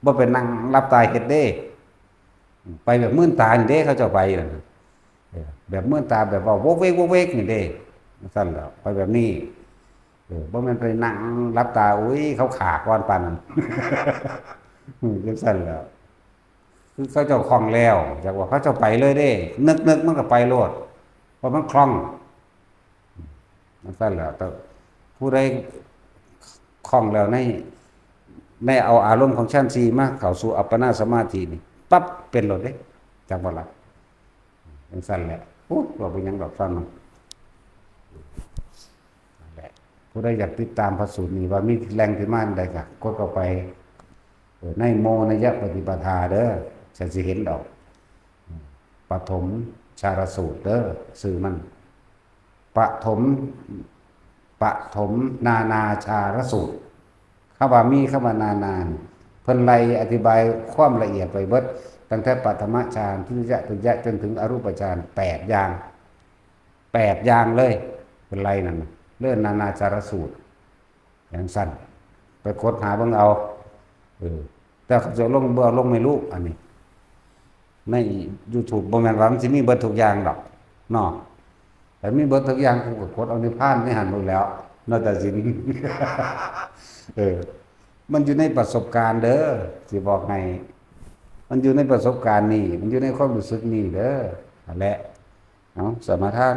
บ่ไปนั่งหลับตาเฮ็ดเด้ ไปแบบมืนตานี่เด้ เขาเจ้าไปนั่นน่ะ เออ แบบมืนตาแบบว่าโวกเวกโวกเวกนี่เด้ จั่งซั่นแหล้ว ไปแบบนี้ เออ บ่แม่นไปนั่งหลับตา อุ้ย เขาฆ่าก่อนปานนั้น อืม จั่งซั่นแหล้ว คือเขาเจ้าคล่องแล้ว จั่งว่าเขาเจ้าไปเลยเด้ นึกๆ มันก็ไปโลด เพราะมันคล่อง จั่งซั่นแหล้ว แต่ผู้ใดคล่องแล้วใน ในเอาอารมณ์ของฌานสี่มาเข้าสู่อัปปนาสมาธินี่ ปั๊บ เป็นโลดเด้ จักบ่ล่ะ จั่งซั่นแหละ โอ้ ว่าเป็นหยังดอก ฟังมัน นั่นแหละ ผู้ใดอยากติดตามพระสูตรนี่ ว่ามีแหล่งที่มาอันใดก็กดเข้าไป เออ ในโมนยปฏิปทาเด้อ จะสิเห็นดอก ปฐมฌารสูตรเด้อ ชื่อมัน ปฐม ปฐมนานาฌารสูตร คำว่ามีคำว่านานานี่ เพิ่นไล่อธิบายความละเอียดไปเบิด ตั้งแต่ปฐมฌาน ทุติย ตติย จนถึงอรูปฌาน แปดอย่าง แปดอย่างเลย เพิ่นไล่นั่นน่ะ เรื่องนานาฌารสูตร จั่งซั่น ไปค้นหาเบิ่งเอา เออ แต่เขาจะลง บ่ลงไม่รู้ อันนี้ ในยูทูบ บ่แม่นว่ามันสิมีเบิดทุกอย่างดอก เนาะ แต่มีเบิดทุกอย่าง กูก็กดเอานิพพานในหั้นโลดแหล้ว เนาะ ตาสิน เออ มันอยู่ในประสบการณ์เด้อ สิบอกให้ มันอยู่ในประสบการณ์นี่ มันอยู่ในความรู้สึกนี่เด้อ นั่นแหละ เอา สมาทาน